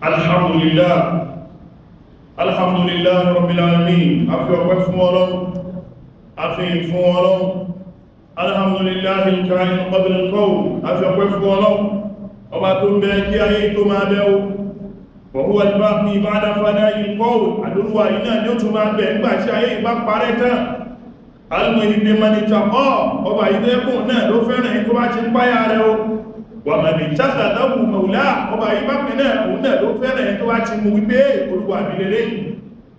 Alhamdulillah, alhamdulillah rabbil alamin. A fi ọpẹ́ fún Ọlọ́run, a fi fún Ọlọ́run. Alhamdulillah al-ka'in qabla al-qawl. A fi ọpẹ́ fún Ọlọ́run ọba tó ń bẹ kí ayé tó máa bẹ ó. Wa huwa al-baqi ba'da fana'i al-qawl. Àdúrà iná ni ó tún máa bẹ nígbà tí ayé ìbá parẹ́ tán. Al-muhibbu liman ittaqa. Ọba ìdẹ́kùn náà ló fẹ́ràn tó bá ti ń páyà rẹ̀ o. Wà mẹ́bí tàtàdáwù mọ̀lá. Ọba yìí bá pẹ̀ náà, òun náà ló fẹ́ràn tó bá ti mú wípé Olúwa mi lélẹ́.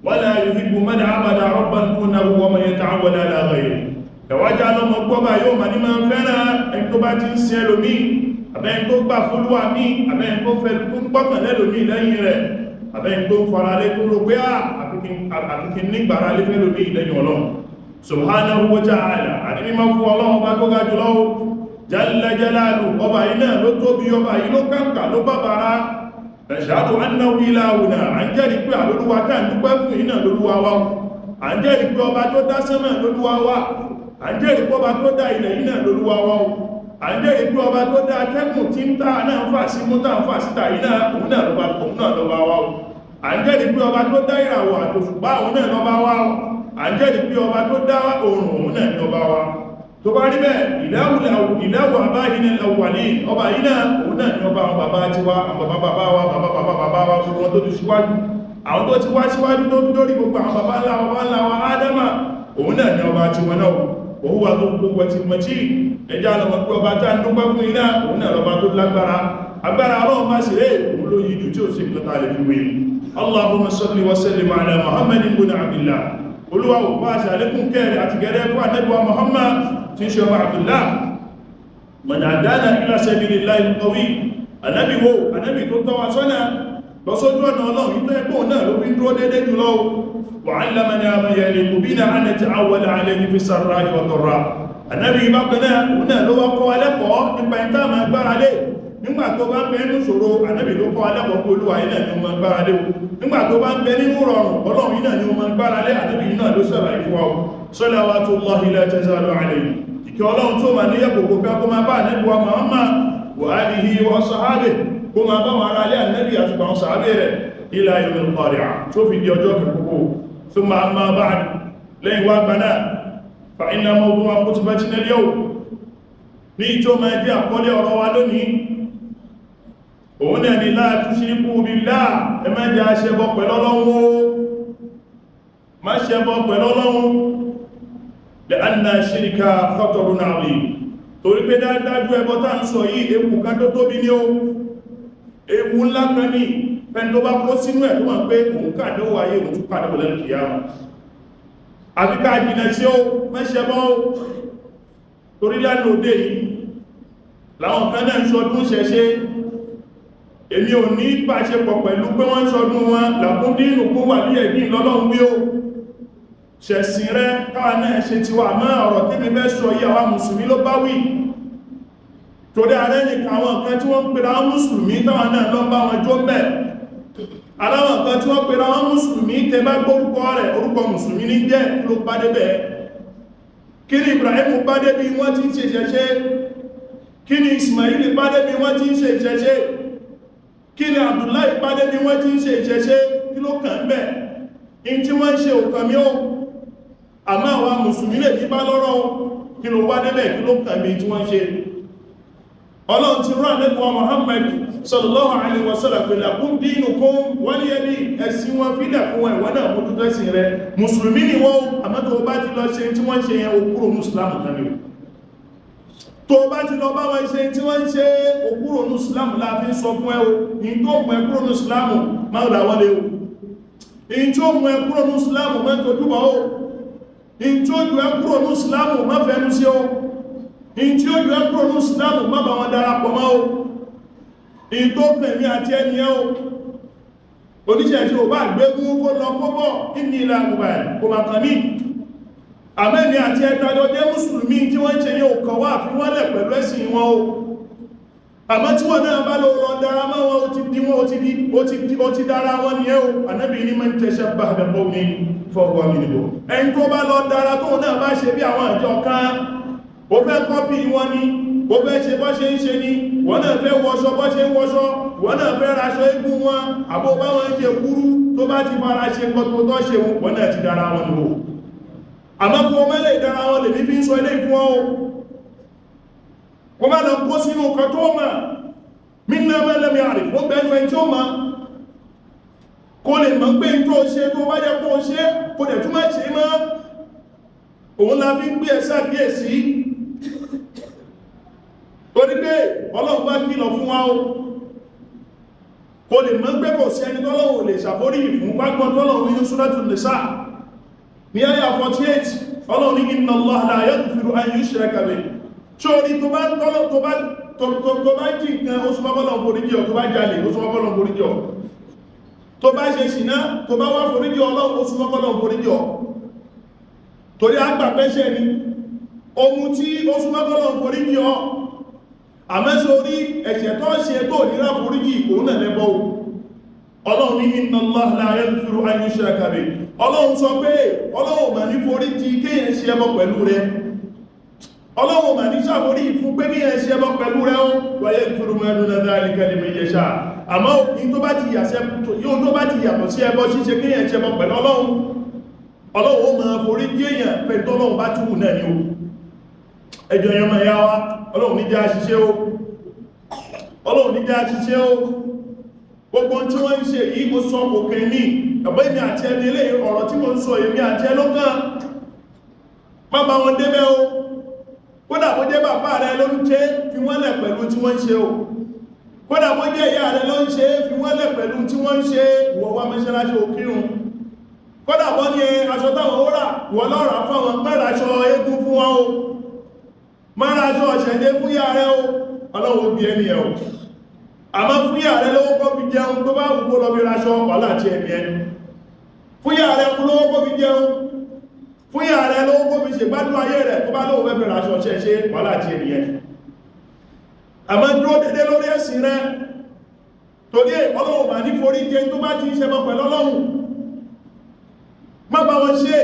Wala yuhibbu man abada rabban dunahu wa man yata'awwala ala ghayrihi. Ẹ̀wájá lọ́mọ gbọ́bà yóò mà ní máa ń fẹ́ràn ẹni tó bá ti ń sin ẹlòmí, àbẹ́ni tó gbà fólúwà mí, àbẹ́ni tó fẹ́ tó ń gbọ́kàn lẹ́lòmí lẹ́yìn rẹ̀, àbẹ́ni tó ń faralé tó rò pé àfikín nígbàrá lé fẹ́lòmí lẹ́yìn Ọlọ́run subhanahu wa ta'ala. Àti mímọ́ fún Ọlọ́run bá tó ga jùlọ, jalla jalalu. Ọba yìí náà ló tóbi, ọba yìí ló kàǹkà, ló bàbára. Nashhadu annahu ilahuna. À ń jẹ́rìí pé àlólúwa tá ń dúpẹ́ fún yìí náà lólúwa wa. À ń jẹ́rìí pé ọba tó dá sánmà lólúwa wa. À ń jẹ́rìí pé ọba tó dá ilẹ̀ yìí náà lólúwa wa. À ń jẹ́rìí pé ọba tó dá atẹ́gùn tí ń tá náà ń fà sí mú tá ń fà síta yìí náà, òun náà lọ́ba, òun náà lọ́ba wa. À ń jẹ́rìí pé ọba tó dá ìràwọ̀ àtòṣùpá, òun náà lọ́ba wa. À ń jẹ́rìí pé ọba tó dá oòrùn, òun náà ní ọba wa. Tó bá rí bẹ́ẹ̀, ìlàwò àbáyìn ẹwàlì, ọba yìí náà, òun náà ní ọba àwọn bàbá ti wá, àwọn bàbá bàbá wa, bàbá bàbá bàbá wa, gbogbo wọn tó ti síwájú, àwọn tó ti wá síwájú tó dórí gbogbo àwọn bàbá ńlá bàbá ńlá wa Ádámà, òun náà ní ọba tiwọn náà. Òun wà tó gbogbo ti mọ̀ tí ẹjá lọ́mọ pé ọba tá ń dúpẹ́ fún iná, òun náà lọ́ba tó lágbára. Agbára Ọlọ́run bá sì rẹ̀, òun ló yí jù tí ó sì kọta lè fi wé. Allahumma salli wa sallim ala Muhammadin ibn Abdillah. Olúwa ò bá ṣàlékún kẹrẹ àti gẹrẹ fún ànẹ́bíwa Muhammad tí ń ṣe ọmọ Abdullah. Man hadana ila sabilillahi al-qawi. Ànábì wo? Ànábì tó tọ́ wa sọ́nà lọ́sójú ọ̀nà Ọlọ́run tó ẹgbọ́n náà ló fi ń dúró dédé jùlọ. Wa 'allamana ma yaliqu bina an nata'awwala 'alayhi fi sarra'i wa dharra. Ànábì bákan náà, òun náà ló wá kọ́ wa lẹ́kọ̀ọ́ nípa ìta máa gbára lé nígbà tó bá ń bẹ nínú ṣòro. Ànábì ló kọ́ alẹ́kọ̀ọ́ pé Olúwa yìí náà ni ó máa gbára lé o. Nígbà tó bá ń bẹ nínú rọrùn, Ọlọ́run yìí náà ni ó máa gbára lé. Ànábì yìí náà ló sàlàyé fún wa. Salawatullahi la tazalu alayhi. Ìkẹ́ Ọlọ́run tó máa níyẹ̀ kòkó ká kó máa bá Ànábì wa Muhammad wa alihi wa sahbihi, kó máa bá wọn ará ilé Ànábì àti àwọn sàábẹ̀ rẹ̀, ila yawmil qari'ah, tó fi di ọjọ́ kẹkọ̀ọ́. Thumma amma ba'd. Lẹ́yìn wá gbaná, fa inna mawdu'a khutbatina al-yawm, ní tó máa jẹ́ àkọlé ọ̀rọ̀ wa lónìí, òun náà ni la tushriku billah. Ẹ má jẹ́ aṣẹbọ pẹ̀lú Ọlọ́run, má ṣẹbọ pẹ̀lú Ọlọ́run. Li'anna shirka khatarun 'azim. Torí pé dájú ẹbọ tá ń sọ yìí, ewu kan tó tóbi ní ó, ewu ńlá kan ní fẹ́ni tó bá kó sínú ẹ̀, tó mọ̀ pé òun kàdánwò ayé, òun tún kàdánwò lẹ́nu kìyàmá. Àfi ká jìnà sí ó, má ṣẹbọ ó. Torí lánàá òde yìí láwọn kan náà ń ṣọdún ṣẹṣẹ́. Èmi ò ní báṣepọ̀ pẹ̀lú pé wọ́n ń ṣọdún wọn. Lakum dinukum waliya din lọ́lọ́run wí ó. Ṣẹ̀sìn rẹ, káwa náà ṣe ti wà mọ́. Ọ̀rọ̀ tí mi fẹ́ sọ yí, àwa mùsùlùmí ló bá wí. Torí ààrẹ nìkan, àwọn kan tí wọ́n ń pera wọn mùsùlùmí táwọn náà lọ bá wọn jó mẹ́. Aláwọn kan tí wọ́n pera wọn mùsùlùmí, tẹ bá gbórúkọ rẹ̀, orúkọ mùsùlùmí ní jẹ́, kí ló bá débẹ̀? Kí ni Ibrahim bá débi wọ́n ti ń ṣe ṣẹṣẹ́? Kí ni Ismail bá débi wọ́n ti ń ṣe ìṣẹ̀ṣe? Kí ni Abdullahi bá débi wọ́n ti ń ṣe ìṣẹ̀ṣe? Kí ló kàn ń bẹ̀? In tí wọ́n ń ṣe òkàn mí ó. Àmọ́ àwọn mùsùlùmí lè ní bá lọ́rọ̀. Kí ló wá débẹ̀? Kí ló kàn bí tí wọ́n ń ṣe? Ọlọ́run ti rán Ànábì wa Muhammad sallallahu alaihi wasallam pé lakum dinukum waliya din. Ẹ̀sìn wọn fílẹ̀ fún wọn, ìwọ́n náà mójútó ẹ̀sìn rẹ̀. Mùsùlùmí ni wọ́n, àmọ́ tó bá ti lọ ṣe tí wọ́n ṣe yẹn, ó kúrò mùsùlùmí kan ni. Tó bá ti lọ bá wọn ṣe tí wọ́n ń ṣe, ó kúrò mùsùlùmí. Láàfin sọ fún ẹ o, ní tó mú ẹ kúrò mùsùlùmí, máa là wọlé o. In tó mú ẹ kúrò mùsùlùmí, má tójúbọ̀ o. In tó jù ẹ kúrò mùsùlùmí, má fẹ́nu sí o. In tí ó jù ẹ kúrò mùsùlùmí, má bá wọn darapọ̀ mọ́ o. In tó pẹ̀mí àti ẹni ẹ o, oníṣẹ́ tí ó bá gbégún kó lọ kó bọ̀ ní ilẹ̀ àmúbà kó máa kàn mí. Àmẹ́ni àti ẹta lọ jẹ́ mùsùlùmí, tí wọ́n ń ṣe ní òkàn wá fi wọ́n lẹ̀ pẹ̀lú ẹ̀sìn wọn o. Àmọ́ tí wọ́n náà bá lọ lọ dára mọ́ wọn, ó ti di wọn, ó ti di, ó ti di, ó ti dára wọn ni ẹ́ o. Ànábì ní man tashabbaha bi qawmin fahuwa minhum. Ẹni tó bá lọ dára, tó náà bá ṣe bí àwọn ìjọ kan, ó fẹ́ copy wọn ni, Ó fẹ́ ṣe bọ́ ṣe ń ṣe ni, wọ́n náà fẹ́ wọṣọ bọ́ ṣe ń wọṣọ, wọ́n náà fẹ́ raṣọ eégún wọn, àbó bá wọn ṣe kúrú tó bá ti fara ṣe pọ́tọ́ tó ṣe wọ́n náà ti dára wọn lò. Àmọ́ fún ọmọ ilé ìdára wọn lè ní fi ń sọ ilé ìfún ọ. Kó má lọ kó sínú nǹkan tó mà mí ná mẹ́lẹ́mí àrì fún bẹ́nu ẹni tí ó mà kó lè mọ̀ pé tó ṣe tó bá jẹ́ kó ṣe kó dẹ̀ tún má ṣe mọ́. Òun la fi ń gbé ẹsẹ́ àkíyèsí. Torí pé Ọlọ́run bá kìlọ̀ fún wa o. Kó lè mọ̀ pé kò sí ẹni tọ́lọ́run lè ṣàforíjì fún. Gbágbọ́n tọ́lọ́run nínú Suratul Nisa ní àyà 48, Ọlọ́run ní inna Allaha la yaghfiru an yushraka bihi. Sórí tó bá tọ́lọ́ tó bá jí nǹkan, ó súnmọ́ bọ́lọ̀ foríjì ọ́. Tó bá jalè, ó súnmọ́ bọ́lọ̀ foríjì ọ́. Tó bá ṣe ṣìná, tó bá wá foríjì Ọlọ́run, ó súnmọ́ bọ́lọ̀ foríjì ọ́. Torí àgbà pẹ́ṣẹ̀ ni ohun tí ó súnmọ́ bọ́lọ̀ foríjì ọ́. Àmọ́ sórí ẹ̀ṣẹ̀ tó ṣe tó nira foríjì, òun náà lẹ́bọ̀ o. Ọlọ́run ní inna Allaha la yaghfiru an yushraka bihi. Ọlọ́run sọ pé Ọlọ́run mà ní foríjì kéèyàn ṣe ẹbọ pẹ̀lú rẹ̀. Ọlọ́run mà ní ṣàforí fún pé kéèyàn ṣe ẹbọ pẹ̀lú rẹ̀ ó wa yaghfiru ma duna dhalika liman yasha. Àmọ́ ní tó bá ti yàtọ̀ sí ẹbọ ṣíṣe, kéèyàn ṣe ẹbọ pẹ̀lú Ọlọ́run, Ọlọ́run ó máa forí jì èèyàn pẹ̀lú tọ́lọ́run bá túwù náà ni o. Ẹjọ́ yẹn máa yá wa, Ọlọ́run ní jẹ́ àṣìṣe o. Ọlọ́run ní jẹ́ àṣìṣe o. Gbogbo tí wọ́n ń ṣe yìí, mo sọ kò kè ní ẹ̀bọ́ èmi àti ẹni ilé ọ̀rọ̀ tí mo ń sọ, èmi àti ẹ lọ́kàn. Má bá wọn débẹ̀ o. Kódà bó jẹ́ bàbá rẹ ló ń ṣe, fi wọ́n lẹ̀ pẹ̀lú tí wọ́n ń ṣe o. Kódà bó jẹ́ ìyá rẹ ló ń ṣe, fi wọ́n lẹ̀ pẹ̀lú tí wọ́n ń ṣe. Ìwọ wá mọ́ṣáláṣí, òkírun. Kódà bọ́ ní aṣọ táwọn ó rà, ìwọ lọ́rà fáwọn. Mẹ́ra aṣọ eégún fún wọn o, mẹ́ra aṣọ ọ̀ṣẹ̀dé fún ìyá rẹ o. Ọlọ́wọ́ bí ẹni ẹ̀ o. Àmọ́ fún ìyá rẹ lówó kó fi jẹun, tó bá wù kó lọ fi raṣọ, wàhálà àti ẹ̀mí ẹni. Fún ìyá rẹ kú lówó kó fi jẹun, fún ìyá rẹ lówó kó fi ṣègbádùn ayé rẹ̀, tó bá lówó fẹ́ fi raṣọ ṣe ṣe, wàhálà àti ẹ̀mí ẹni. Àmọ́ dúró dédé lórí ẹ̀sìn rẹ, torí Ọlọ́run bá ní forí jẹ tó bá ti ń ṣẹbọ pẹ̀lú Ọlọ́run. Má bá wọn ṣe,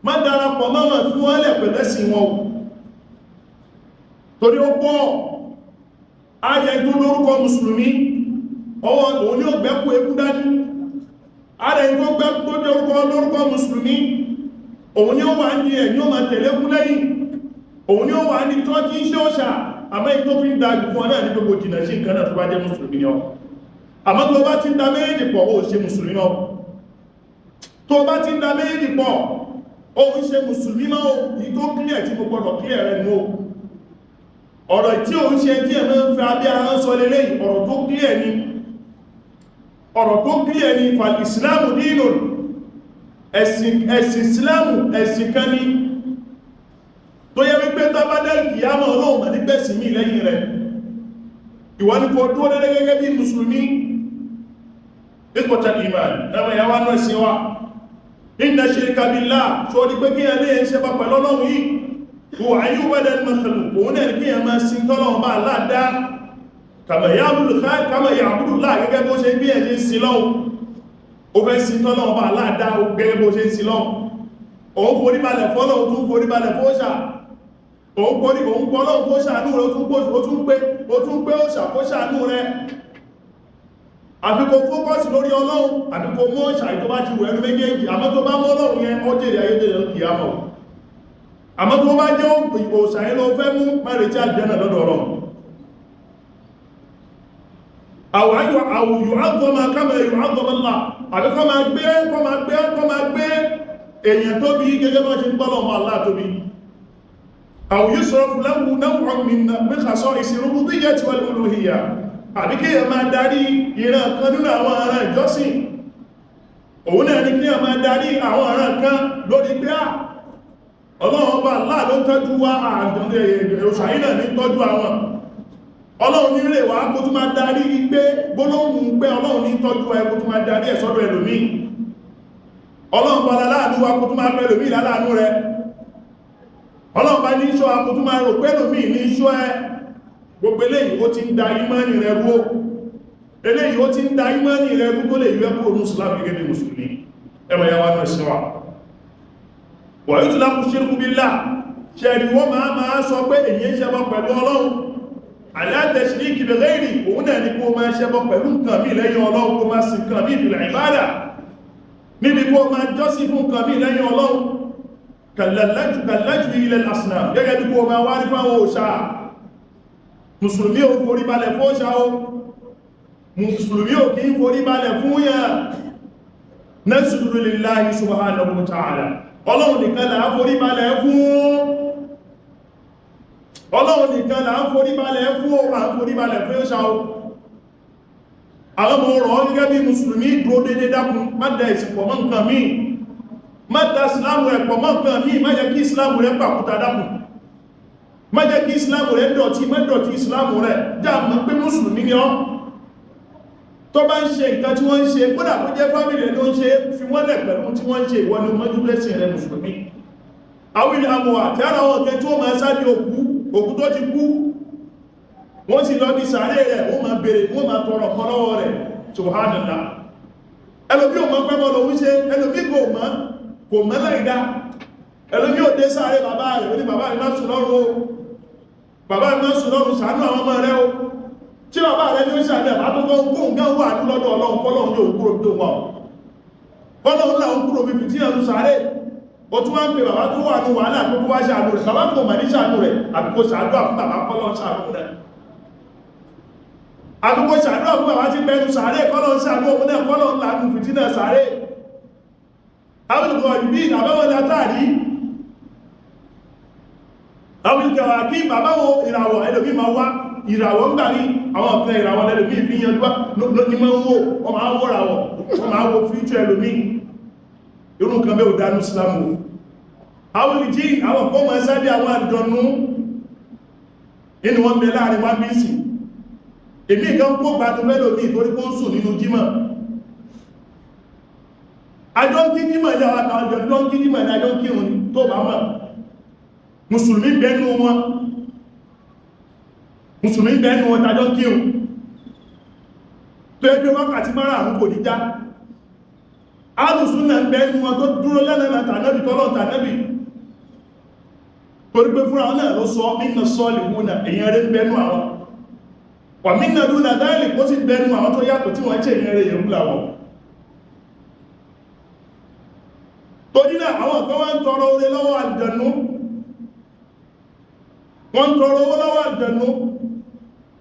má darapọ̀ mọ́ wọn, fún wọn lẹ̀ pẹ̀lú ẹ̀sìn wọn o. Torí ó pọ̀ ayẹ tó lórúkọ mùsùlùmí, ọwọ́ òun ní ó gbẹ́kú ekú dání. Ààrẹ tó gbẹ́ tó jẹ́ orúkọ lórúkọ mùsùlùmí, òun ní ó wà ní ẹ̀ ní ó máa tẹ̀lé kú lẹ́yìn, òun ní ó wà ní tó tí ń ṣe òṣà. Àmọ́ èyí tó fi ń da jù fún ọ náà ní gbogbo jìnà sí nǹkan náà tó bá jẹ́ mùsùlùmí ni ọ. Àmọ́ tó bá ti ń da méjì pọ̀, ó ṣe mùsùlùmí náà. Tó bá ti ń da méjì pọ̀, ó ń ṣe mùsùlùmí náà. Èyí tó clear tí mo gbọdọ̀ clear rẹ̀ nù o. Ọ̀rọ̀ tí ó ń ṣe tí ẹ̀mọ́ ń fẹ́ abẹ́ ahọ́n sọ lélẹ́yìn, ọ̀rọ̀ tó clear ni, ọ̀rọ̀ tó clear ni. Fal ìsìláàmù dínú, ẹ̀sìn ìsìláàmù ẹ̀sìn kan ní tó yẹ wípé tábádẹ́lì kìyàmọ̀, Ọlọ́run mà nígbẹ̀sìn mí lẹ́yìn rẹ̀. Ìwọ ni kò dúró dédé gẹ́gẹ́ bí mùsùlùmí. Ikhwatal iman, ẹmọ ìyàwó náà sí wa, inna shirka billah, ṣó ní pé kí ẹ lè ṣe bá pẹ̀lú Ọlọ́run yìí, huwa an yu'bada al-makhluq, òun náà kí ẹ máa sin tọ́lọ́run bá aláàdá, kama ya'budu Allah, gẹ́gẹ́ bó ṣe bí ẹ̀ ṣe ń sin lọ́hun. Ó fẹ́ sin tọ́lọ́run bá aláàdá gẹ́gẹ́ bó ṣe ń sin lọ́hun. Òun forí balẹ̀ fọ́lọ́hun, tún forí balẹ̀ fóṣà. Òun forí òun pọ́lọ́hun kó ṣàánú rẹ̀, ó tún pé òṣà kó ṣàánú rẹ̀. Àfi kó focus lórí Ọlọ́run, àbí kó mọ́ òṣà tó bá ti wù ẹnu méjèèjì. Àmọ́ tó bá mọ́ Ọlọ́run yẹn, ó jèrè ayé, jèrè kìyàmọ̀. Àmọ́ tó bá jẹ́ òṣà yẹn ló fẹ́ mú, má retí àlùjánnà lọ́dọ̀ Ọlọ́run. Àwòyò àgọ́mà kama yu'azzam Allah, àbí kọ́ máa gbé kọ́ máa gbé kọ́ máa gbé èèyàn tóbi gẹ́gẹ́ bá ṣe ń gbọ́lọ̀ ọmọ Allah tóbi. Aw yusrafu lahu naw'un min khasa'is rububiyyati wal uluhiyya, àbí kí èèyàn máa darí ìran kan nínú àwọn ará ìjọsìn. Òun náà ni kí èèyàn máa darí àwọn ará kan lórí pé à Ọlọ́run ọba Allah ló ń tọ́jú wa, òṣàyí náà ní tọ́jú àwọn, Ọlọ́run ní rè wá. Kó tún máa darí pé gbólóhùn pé Ọlọ́run ní tọ́jú ẹ, kó tún máa darí ẹ̀ sọ́dọ̀ ẹlòmíì. Ọlọ́run bá láàánú wa, kó tún máa pẹ́ ẹlòmíì láàánú rẹ. Ọlọ́run bá ní ṣọ́ wa, kó tún máa rò pé ẹlòmíì ní ṣọ́ ẹ. Gbogbo eléyìí, ó ti ń da ìmánì rẹ rú. Eléyìí, ó ti ń da ìmánì rẹ rú, tó lè yọ kúrò ní Islam gẹ́gẹ́ bí mùsùlùmí. Ẹmọ ya wa náà ṣe wa. Wa yutlaqu shirku billah. Ṣẹ̀rí wọ́n máa sọ pé èyí ń ṣẹbọ pẹ̀lú Ọlọ́run. Àlátẹ̀ṣìríkì bẹ̀rẹ̀ òun náà ni kó máa ṣẹbọ pẹ̀lú nǹkan mí lẹ́yìn Ọlọ́run, kó máa sin nǹkan mí fil ìbádà, níbi kó máa jọ́sìn fún nǹkan mí lẹ́yìn Ọlọ́run. Kàlàlájú ilẹ̀ asnam, gẹ́gẹ́ bí kó máa wárí fáwọn òòṣà. Mùsùlùmí ò forí balẹ̀ fún òòṣà o, mùsùlùmí ò kí ń forí balẹ̀ fún yà. Nasjudu lillahi subhanahu wa ta'ala, Ọlọ́run nìkan là ń forí balẹ̀ fún, Ọlọ́run nìkan là ń forí balẹ̀ fún, ó à ń forí balẹ̀ fún òòṣà o. Àwọn ọmọ ọ̀rọ̀ gẹ́gẹ́ bí mùsùlùmí dúró dédé, dákun, má da ìsìnkọ̀ mọ́ nǹkan míì, má da ìsìlámù rẹ̀ pọ̀ mọ́ nǹkan míì, má jẹ́ kí ìsìlámù rẹ̀ pàkúta, dákun, má jẹ́ kí ìsìlámù rẹ̀ dọ̀tí, má dọ̀tí ìsìlámù rẹ̀. Já mọ̀ pé mùsùlùmí ni ọ́. Tó bá ń ṣe nǹkan tí wọ́n ń ṣe, kódà kó jẹ́ family ló ń ṣe, fi wọ́n lẹ̀ pẹ̀lú tí wọ́n ń ṣe, ìwọ ni mọ́jú lẹ́sìn rẹ̀ mùsùlùmí. Àwọn ilẹ̀ amọ̀wà tí ara wọn kẹ tí ó máa sáájú òkú, òkú tó ti kú, wọ́n sì lọ bí sàárè rẹ̀, wọ́n máa bèèrè, wọ́n máa tọrọ kan lọ́wọ́ rẹ̀. Subhanallah. Ẹlòmí ò mọ̀ pẹ́mọ́ lòun ṣe, ẹlòmí kò mọ̀, kò mọ̀ láìdá. Ẹlòmí ò dé sàárè bàbá rẹ̀, ó ní bàbá rẹ̀ má sùn lọ́rùn o, bàbá rẹ̀ má sùn lọ́rùn, ṣàánú àwọn ọmọ rẹ̀ o. Tí bàbá rẹ̀ ní ó ṣàánú ẹ̀, bá tó kọ́ kó nǹkan wà ní lọ́dọ̀ Ọlọ́run, kọ́lọ́run yóò kúrò tó wà kọ́lọ́run làwọn kúrò bí fìtí ẹ̀rù sàárè. Ó tún wá ń pè bàbá tó wà ní wàhálà pé kó wá ṣàánú rẹ̀. Bàbá kò mà ní ṣàánú rẹ̀, àbí kó ṣàdúrà fún bàbá kọ́lọ́run ṣàánú rẹ̀, àbí kó ṣàdúrà fún bàbá tí bẹnu sàárè kọ́lọ́run ṣàánú òun náà, kọ́lọ́run làánú fìtínà sàárè. Àwọn olùkọ́ ìbí àbáwọn látàrí àwọn ìkẹwà kí bàbá wo ìràwọ̀, ẹlòmí máa wá ìràwọ̀ ń gbà ní àwọn ọ̀kan ìràwọ̀ ẹlòmí fi yanjú ní máa ń wò, wọ́n máa wò ràwọ̀, wọ́n máa wo fíúchọ́ ẹlòmí. Irú nǹkan bẹ́ ò dánú Ìsìlámù. Àwọn ìjí àwọn kan máa sábẹ́ àwọn àjọ̀nú inú wọn bẹ láàrin wá bí sí èmi kan kó gbádùn fẹ́lòmí torí kó ń sùn nínú jímọ̀. Àjọ ń kí jímọ̀ ní àwọn àjọ ń kí jímọ̀ ní àjọ ń kírun tó bá mọ̀. Mùsùlùmí bẹ́nu wọn, mùsùlùmí bẹ́nu wọn tàjọ kírun tó ẹgbẹ́ wákàtí márààrún kò ní já. Alùsúnà bẹ́nu wọn tó dúró lẹ́nà tànẹ́bì tọ́lọ̀ tànẹ́bì, torí pé fúnra náà ló sọ nínú sọ́ọ̀lì wúnà èyàn rẹ̀ bẹ́nu àwọn wà mínà lúnà dáìlì, kó sì bẹ́nu àwọn tó yàtọ̀ tí wọ́n ṣe èyàn rẹ̀ yẹ̀rú làwọn. Torí náà àwọn kan wá ń tọrọ oore lọ́wọ́ àlùjànnú, wọ́n ń tọrọ owó lọ́wọ́ àlùjànnú,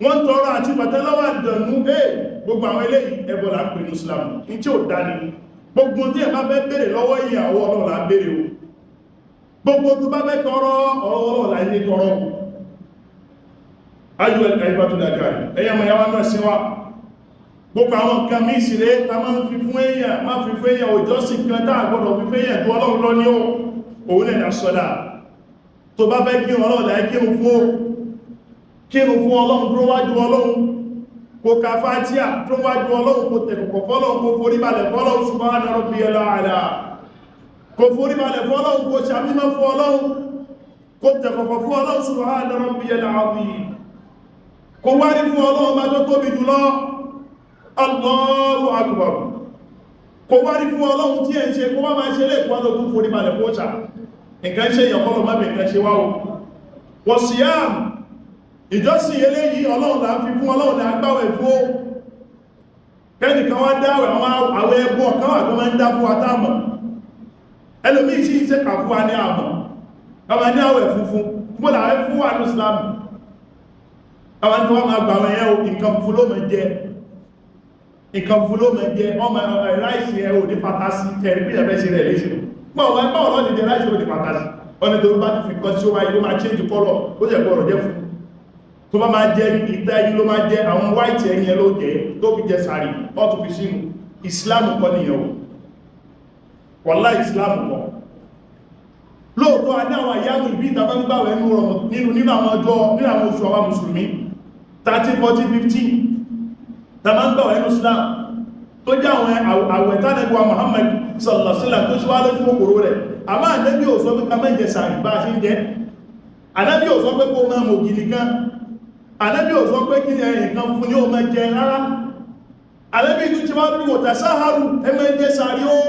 wọ́n ń tọrọ àti bàtà lọ́wọ́ àlùjànnú. Ee, gbogbo àwọn eléyìí ẹbọ là ń pè ní Islam ní tí ò dání. Gbogbo tí ẹ bá fẹ́ béèrè lọ́wọ́ ìyàwó Ọlọ́run là ń béèrè o. Gbogbo tó bá fẹ́ tọrọ ọ̀rọ̀ Ọlọ́run là ń tọrọ. Ayọ̀ ẹ̀yìnbátúndàkà ẹ̀yẹ mọ̀ yàwá náà sí wa. Gbogbo àwọn nǹkan mí ìsìnlẹ̀ ta máa ń fi fún èèyàn, máa fi fún èèyàn òjọ́sìn kan tá àgbọ́dọ̀ fi fún èèyàn tó Ọlọ́run lọ ní ó òun náà sọ́dá. Tó bá fẹ́ kírun Ọlọ́run láì kírun fún ó, kírun fún Ọlọ́run, dúró wájú Ọlọ́run, kó ka Fátíà, dúró wájú Ọlọ́run, kó tẹ̀kọ̀kọ̀ fọ́lọ́run, kó forí balẹ̀ fọ́lọ́run, subhana rabbiyal a'la, kó forí balẹ̀ fọ́lọ́run, kó ṣàmímọ́ fún Ọlọ́run, kó tẹ̀kọ̀kọ̀ fún Ọlọ́run, subhana rabbiyal azim, kó wárí fún Ọlọ́run bá tó tóbi jùlọ, Allahu akbar, kó wárí fún Ọlọ́run tí ẹ̀ ń ṣe, kó wá máa ṣe lè kó wá lọ tún forí balẹ̀ fún ọ̀ṣà. Nǹkan ṣe èèyàn kọ́lọ̀ má fi nǹkan ṣe wá o. Wọ̀síyàm, ìjọsìn eléyìí Ọlọ́run là ń fi fún, Ọlọ́run là ń gbáwẹ̀ fún ó. Kẹ́nìkan wá dáwẹ̀ àwọn ẹbọ kan wà tó máa ń dá fún wa táàmọ̀. Ẹlòmíì sì ń ṣe kà fún wa ní àmọ̀. Bàbá ní àwẹ̀ funfun, mo làwẹ̀ fún wa ní Islam. Bàbá ní wọ́n máa gbà wọn yẹn o, nǹkan funfun ló máa jẹ. Nǹkan funfun ló máa jẹ, ọmọ ráìsì ẹ ò ní fatasi, ẹ̀rí bí ẹ̀fẹ́ ṣe rẹ̀ léṣe. Báwo lọ́ ti jẹ ráìsì ò ní fatasi? Wọ́n ní tó bá ti fi kan sí ó máa yóò máa change colour, ó sì gbọ́dọ̀ jẹ́ fún. Tó bá máa jẹ ìta ẹyin ló máa jẹ, àwọn white ẹyin ẹ ló jẹ, tó fi jẹ sàárì, ó tún fi sínú. Islam kọ́ nìyẹn o. Wàláhì Islam kọ́. Lóòótọ́ a ní àwọn àyámù ìbí ìta bá ń gbàwẹ̀ nínú àwọn ọjọ́, nínú àwọn oṣù àwa Mùsùlùmí, 13, 14, 15, ta máa ń gbàwẹ̀ nínú Islam, tó jẹ́ àwọn àwẹ̀ tánàbí wa Muhammad sallallahu alaihi wasallam tó ṣe wá lójú kòkòrò rẹ̀. Àmọ́ Ànábì ò sọ pé ká má jẹ sàárì bá a ṣe ń jẹ. Ànábì ò sọ pé kó máa mògì nìkan. Ànábì ò sọ pé kí ni nǹkan fún ní ó máa jẹ rárá. Ànábì tún ti wá bí wò tàṣáhárù ẹ máa jẹ sàárì ó.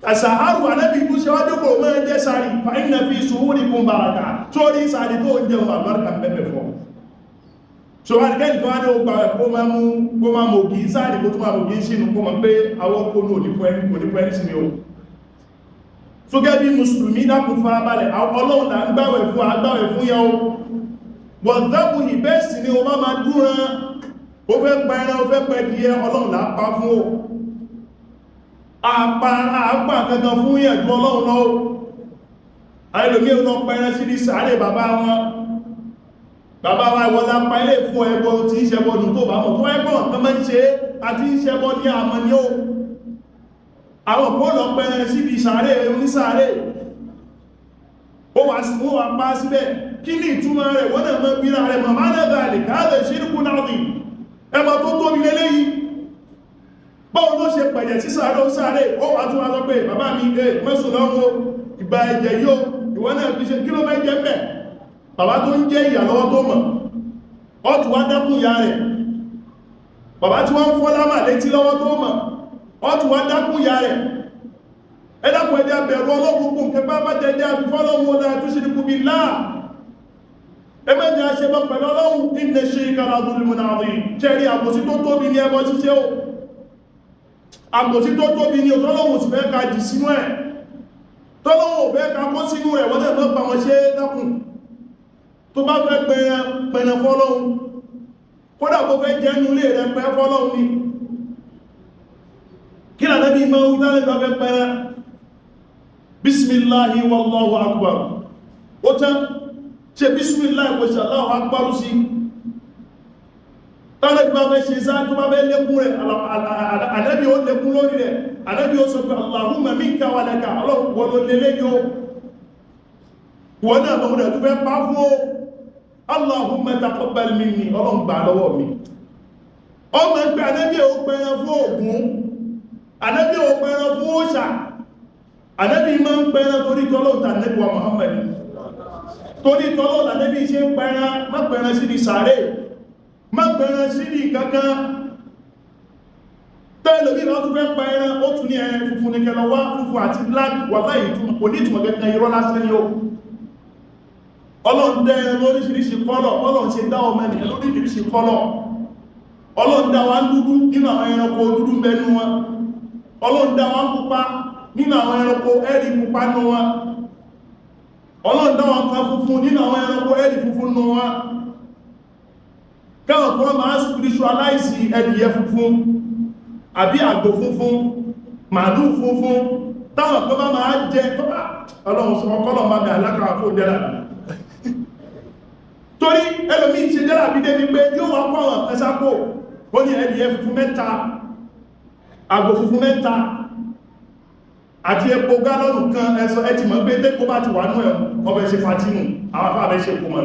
Àṣàhárù anábì tó ṣe wájú kò máa jẹ́ sàárì, fa inna fi suhurikum baraka. Sórí sàárì tó ń jẹun, àlùbáríkà mẹ́fẹ̀ fọ́. So wá ní kẹ́nìkan wá ní ó gbà kó máa mú, kó máa mọ̀ kìí sáàrì, kó tún máa mọ̀ kìí sínú, kó mọ̀ pé àwọn kó ní òní fún ẹni, kò ní fún ẹni sí ni o. So gẹ́ bí mùsùlùmí, dákun farabalẹ̀. Ọlọ́run là ń gbàwẹ̀ fún, àgbàwẹ̀ fún yẹn o. Wọ̀ndábù ìbẹ́ẹ̀sì ni o máa máa dúran, ó fẹ́ pa ẹran, ó fẹ́ pa ẹdìyẹ, Ọlọ́run là á pa fún o. Àpá àpá kankan fún yẹn ju Ọlọ́run lọ. Àìlòmí lọ pa ẹran sí ní sàárè bàbá wọn. Bàbá wa, ìwọ̀n la pa ilé fún. Ẹbọ tí ń ṣẹbọ nù tó bá mọ̀ tó ẹgbọ́n kan máa ń ṣe àti ń ṣẹbọ ní àmọ́ ní ó. Àwọn kó lọ pa ẹran síbi sàárè onísàárè, ó wà sí wọ́n wà pa síbẹ̀. Kí ní ìtumọ̀ rẹ̀? Wọ́n náà mọ́ bíra rẹ̀ mọ̀. Máa náà lè káàdẹ̀ ṣírùkú náà dì ẹmọ tó tóbi lélẹ́yìí. Báwọn ló ṣe pẹ̀jẹ̀ sí sàárè ó sàárè, ó wà tún wá sọ pé bàbá mi ẹ mẹ́sùn lọ́wọ́ ìgbà ẹ̀jẹ̀ yóò, ìwọ́n náà fi ṣe kí ló fẹ́ jẹ́ mẹ́? Bàbá tó ń jẹ́ ìyà lọ́wọ́ tó mọ̀, ó tún wá dákún ìyá rẹ̀. Bàbá tí wọ́n ń fọ́ lámà létí lọ́wọ́ tó mọ̀, ó tún wá dákún ìyá rẹ̀. Ẹ dákun, ẹjẹ́ bẹ̀rù ọlọ́gbogbo nǹkan bá bá jẹjẹ́ àfifọ́lọ́wọ́ ọ̀dà tushriku billah. Ẹ mẹ́jẹ aṣẹ́bọ pẹ̀lú Ọlọ́run. Inna shirka la dhulmun adhim. Jẹ́rí àbòsí tó tóbi ní ẹbọ ṣíṣe o. Àbòsí tó tóbi ní ọ̀tọ́lọ́wọ̀ sì fẹ́ ká jì sínú ẹ̀, tọ́lọ́wọ̀ fẹ́ ká kó sínú rẹ̀. Wọ́n náà mọ́ pa wọn ṣe. Dákun, tó bá fẹ́ pẹ̀rẹ̀ pẹ̀rẹ̀ fọ́lọ́hun, kódà bó fẹ́ jẹ́nu lé rẹ̀, pẹ́ fọ́lọ́hun ni. Kí lànàbí mọ́ wítálẹ̀ bá fẹ́ pẹ̀rẹ̀? Bismillahi wallahu akbar. Ó tán. Ṣe bismillahi, kò ṣe Allahu akbar sí. Tánàbí bá fẹ́ ṣe sá, tó bá fẹ́ lékún rẹ̀, ànábì ó lékún lórí rẹ̀. Ànábì ó sọ pé Allahumma minka wa laka. Ọlọ́run, wọ́n ló lélé yóò, wọ́n náà lọ́wọ́ rẹ̀ tó fẹ́ pa fún ó. Allahumma taqabbal minni. Ọlọ́run, gbà lọ́wọ́ mi. Ọmọ ẹgbẹ́ ànábì ó pẹran fún Ògún, ànábì ó pẹran fún òòṣà. Ànábì máa ń pẹran torí tọ́lọ́ tànábì wa Muhammad. Torí tọ́lọ́ lànábì ṣe ń pẹran. Má pẹran sí ní sàárè, má pẹran sí ní kankan. Tẹ́lẹ̀ bí wọ́n tún fẹ́ pa ẹran, ó tún ní ẹran funfun ní kẹlọ wá, funfun àti black. Wà láì ìtumọ̀, kò ní ìtumọ̀ kankan, irọ́ lásán ni ó. Ọlọ́run dá ẹran lóríṣiríṣi colour. Ọlọ́run ṣe dá ọmọ ènìyàn lóríṣiríṣi colour. Ọlọ́run dá wa ń dúdú, nínú àwọn ẹranko dúdú ń bẹnu wọn. Ọlọ́run dá wa ń pupa, nínú àwọn ẹranko ẹ̀rí pupa nú wọn. Ọlọ́run dá wa kan funfun, nínú àwọn ẹranko ẹ̀rí funfun nú wọn. Káwọn kan máa spiritualize ẹdìyẹ funfun àbí àgbò funfun, màálù funfun, táwọn kan bá máa jẹ tó bá Ọlọ́run sọ kọ́lọ̀ máa bẹ alákàrà fún jẹ́lá. Torí ẹlòmí ṣe jẹ́lá bí débi pé yóò wá kọ́ àwọn ẹsápò, ó ní ẹdìyẹ funfun mẹ́ta, àgbò funfun mẹ́ta àti epo gálọ́nù kan. Ẹsọ ẹ ti mọ̀ pé tẹ́kọ́ bá ti wà nú ẹ̀, ọbẹ̀ ṣe fatínù, àwọn afáàbẹ̀ ṣe kó mọ̀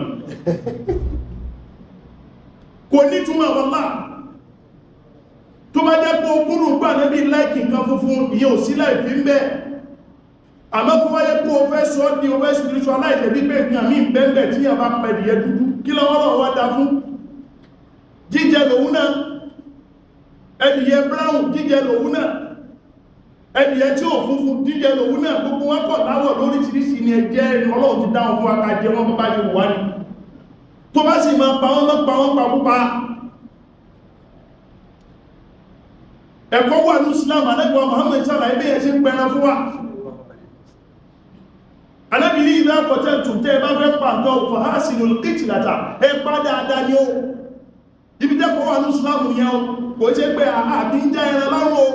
kò ní túnmọ̀ wọ́lá. Tó bá jẹ́ pé okúrù gbà níbi láìkì nǹkan funfun, ìyẹn ò sí láìfí ń bẹ́. Àmọ́ kó wáyé pé o fẹ́ sọ ní o fẹ́ spiritualize bí pé nǹkan mí bẹ́ẹ̀ tí a bá pẹ̀lú dúdú, kí lọ́wọ́ lọ́wọ́ wá dá fún jíjẹ lòun náà? Ẹdìyẹ brown, jíjẹ lòun náà. Ẹdìyẹ tí ò funfun, jíjẹ lòun náà. Gbogbo wọn kọ̀ láwọ̀ lóríṣiríṣi ni. Ẹjẹ́ Ọlọ́run ti dáhùn fún akájẹ wọn bá ṣe wà ní. Tó bá sì máa pa wọ́n, mọ́ pa wọ́n pa púpa. Ẹ̀kọ́ wà ní Islam. Ànábì wa Muhammad ṣàlàyé bí ẹ ṣe ń pẹran fún wa. Ànábì ní idha qataltum, tẹ́ ẹ bá fẹ́ pàtó, fahsinul qitlata, ẹ pa dáadáa ni ó. Ibi tẹ́kọ̀ọ́ wà ní Islam yẹn o. Kò ṣe pé àkí ń já ẹran lọ́rùn o.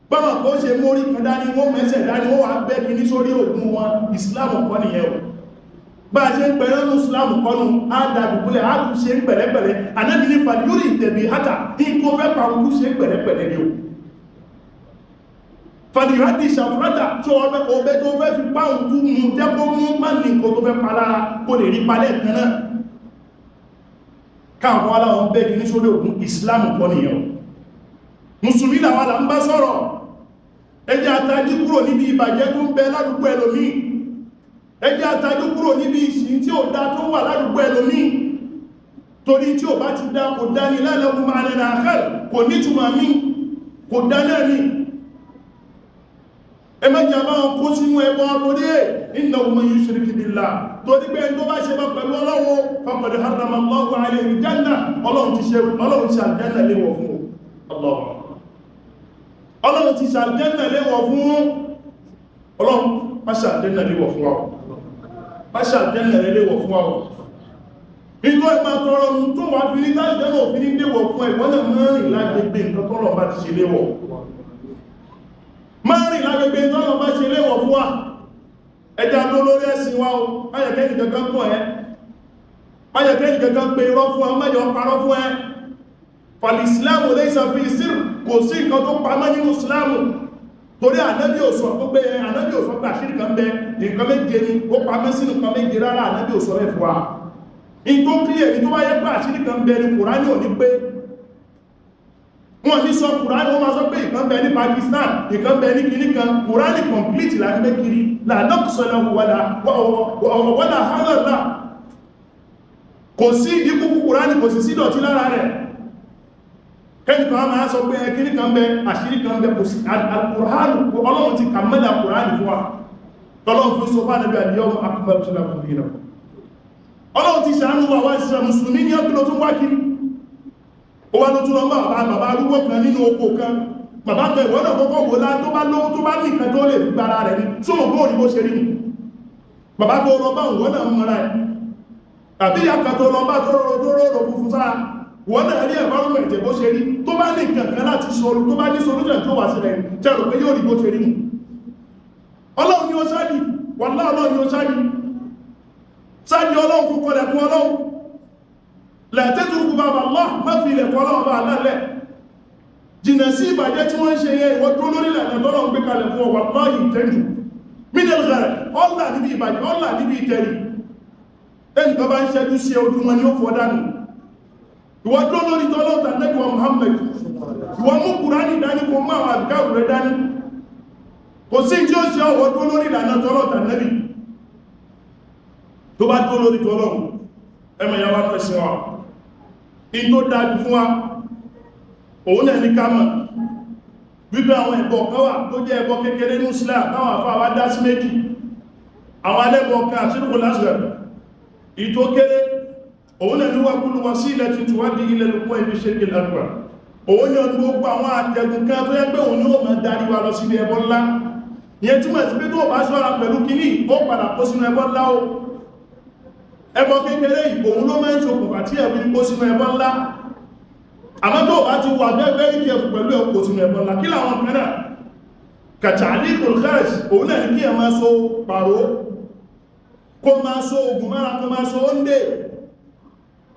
Báwọn kò ṣe mórí kan dání, wọ́n mẹ́sẹ̀ dání, wọ́n wà bẹ́ kí ní sórí ògùn wọn. Islam kọ́ nìyẹn o. Bá a ṣe ń pẹ̀rẹ́ ní Islam kọ́nu. Á da dùbúlẹ̀, á tún ṣe ń pẹ̀lẹ́pẹ̀lẹ́. Ànábì ní fàlíórì ìtẹ̀bí hátà ní kó fẹ́ pa òkú, ṣe ń pẹ̀lẹ́pẹ̀lẹ́ ni o. Fàlíhádì ṣàfúrátà tó ọbẹ̀ ọbẹ̀ tó fẹ́ fi pa òkú mú, jẹ́ kó mú, má ní nǹkan tó fẹ́ pa lára, kó lè rí palẹ̀ kan náà. Káwọn aláwọn bẹ́ kí ní sórí ògùn, Islam kọ́ nìyẹn o. Mùsùlùmí làwọn là ń bá sọ̀rọ̀. Ẹ jẹ́ àtajú kúrò níbi ìbàjẹ́ tó ń bẹ ládùúgbò ẹlòmíì. Ẹ jẹ́ àtajú kúrò níbi ìsìn tí ó dá tó wà ládùúgbò ẹlòmíì. Torí tí ò bá ti dá, kò dá ní lálẹ́kùn máa nẹ́nà àkàrẹ̀, kò nítumọ̀ mí, kò dá náà ní. Ẹ má jẹ́ bá wọn kó sínú ẹbọ, torí ẹ̀ innahu man yushrik billah, torí pé ẹni tó bá ṣe bá pẹ̀lú Ọlọ́run, faqad harrama Allahu alayhi al-janna, Ọlọ́run ti ṣe, Ọlọ́run ti àlùjánnà léwọ̀ fún Ọlọ́run ti ṣàlùjánnà léwọ̀ fún. Ọlọ́run má ṣàlùjánnà léwọ̀ fún wa, má ṣàlùjánnà léwọ̀ fún wa. Ìtọ́ ìmá tọrọ ohun tó wà fi ní táìjẹ́ náà fi ní léwọ̀ fún ẹ̀wọ́n náà, mẹ́rin lágbègbè nǹkan tọ́lọ̀ bá ti ṣe léwọ̀, mẹ́rin lágbègbè tọ́lọ̀ bá ṣe léwọ̀ fún wa. Ẹja ló lórí ẹ̀sìn wa o. Máyẹ̀kẹ́ nìkankan pọ̀ ẹ́, máyẹ̀kẹ́ nìkankan pé irọ́ fún ẹ, máyẹ̀ parọ́ fún ẹ. Fàlìsìláàmù laysa fi sir, kò sí nǹkan tó pamọ́ nínú ìsìláàmù, torí ànábì ò sọ pé, ànábì ò sọ pé àṣírí kan bẹ, nǹkan méje ni ó pamọ́ sínú nǹkan méje. Rárá, ànábì ò sọ rẹ̀ fún wa. In tó kílẹ̀ ní, tó bá yẹ pé àṣírí kan bẹ ní Kùránì ò ní pé wọ́n ní sọ Kùránì, wọ́n máa sọ pé ìkan bẹ ní Pakistan, ìkan bẹ ní kìíní kan. Kùránì complete là ń gbé kiri, lànàkùsọ̀lẹ̀ wàlà hánàlá. Kò sí ikú Kùránì, kò sí sídọ̀tí lára rẹ̀. Kẹ́nìkan máa sọ pé kìíní kan bẹ, àṣírí kan bẹ, kò sí. Al-Kùránì, Ọlọ́run ti kàmẹ́lá Kùránì fún wa, tọ́lọ́run fún sọ fún ànábì al-yawma akmaltu lakum dinakum. Ọlọ́run ti ṣàánú wa. Wá ìṣẹ́ mùsùlùmí ní ọkùnrin tó wá kiri, ó wá ló tún lọ máa bá bàbá arúgbó kan nínú oko kan, bàbá kan. Ìwọ́n náà kọ́kọ́ wò lá, tó bá lówó, tó bá ní nǹkan tó lè fi gbára rẹ̀ ní tó mọ̀ bóòrí bó ṣe rí nù. Bàbá tó lọ bá, ìwọ́n náà mọ́ra ẹ̀, tàbí ìyá kan tó lọ bá, tó rọrọ tó rọrọ funfun sára, ìwọ́n náà rí environment bó ṣe rí. Tó bá ní nǹkan kan láti sọ, tó bá ní solution tó wà sílẹ̀, jẹ́ rò pé yóò rí bó ṣe rí nù. Ọlọ́run ni ó sáàdì, wàlá, Ọlọ́run ni ó sáàdì, sáàdì Ọlọ́run, kó kọlẹ̀kún Ọlọ́run. Lẹ́tẹ́tùrùkú bàbá Allah, má fi ilẹ̀kọ́ Ọlọ́run bá alálẹ̀. Jìnà sí ìbàjẹ́ tí wọ́n ń ṣe yẹn. Ìwọ́n tó lórí ìlànà tọ́lọ́ ń gbé kalẹ̀ fún ọwà lọ́yìn tẹ́jù mílíọ̀nù rẹ̀, ọ̀là níbi ìbàjẹ́, ọ̀là níbi ìtẹ̀rì. Ẹnì kan bá ń ṣẹ́jú sí ojú wọn ni ó fọ́ dànù. Ìwọ́n tó lórí tọ́lọ́ta nẹ́gbà Muhammad, ìwọ́n mú Kùránì dání, kó mú àwọn àbíkàrù rẹ̀ dání. Kò sí tí ó ṣe ọwọ́ tó lórí ìlànà tọ́lọ́ta nẹ́bì. Tó bá tó lórí tọ́lọ́run, ẹmọ ìyá wa náà ṣe wa in tó dájú fún wa, òun náà ní ká mọ̀ wípé àwọn ẹbọ kan wà tó jẹ́ ẹbọ kékeré ní Islam, táwọn àfáà wá dá sí méjì. Àwọn alẹ́bọ kan, àṣírùkù lásìrẹ̀ ìtò kéré, òun náà ní wákúlù wọn sí ilẹ̀ tuntun wá di ilẹ̀ lùkún ẹbí ṣe kí lágbà. Òun ní ọdún gbogbo àwọn àtẹ̀gùn kan tó yẹ pé òun ní ó máa darí wa lọ síbi ẹbọ ńlá. Ìyẹn túmọ̀ sí pé tó bá ṣọ́ra pẹ̀lú kíní, ó padà kó sínú ẹbọ ńlá o. Ẹbọ kékeré yìí, òun ló máa ń ṣokùnfà tí ẹ̀fí ń kó sínú ẹbọ ńlá. Àmọ́ tó bá ti wà very very careful pẹ̀lú ẹ̀, kó sínú ẹbọ ńlá. Kí làwọn kan náà? Kàtàlíkùl kharaj, òun náà ní kí ẹ máa so pàró, kó máa so ogun mára, kó máa so óndè,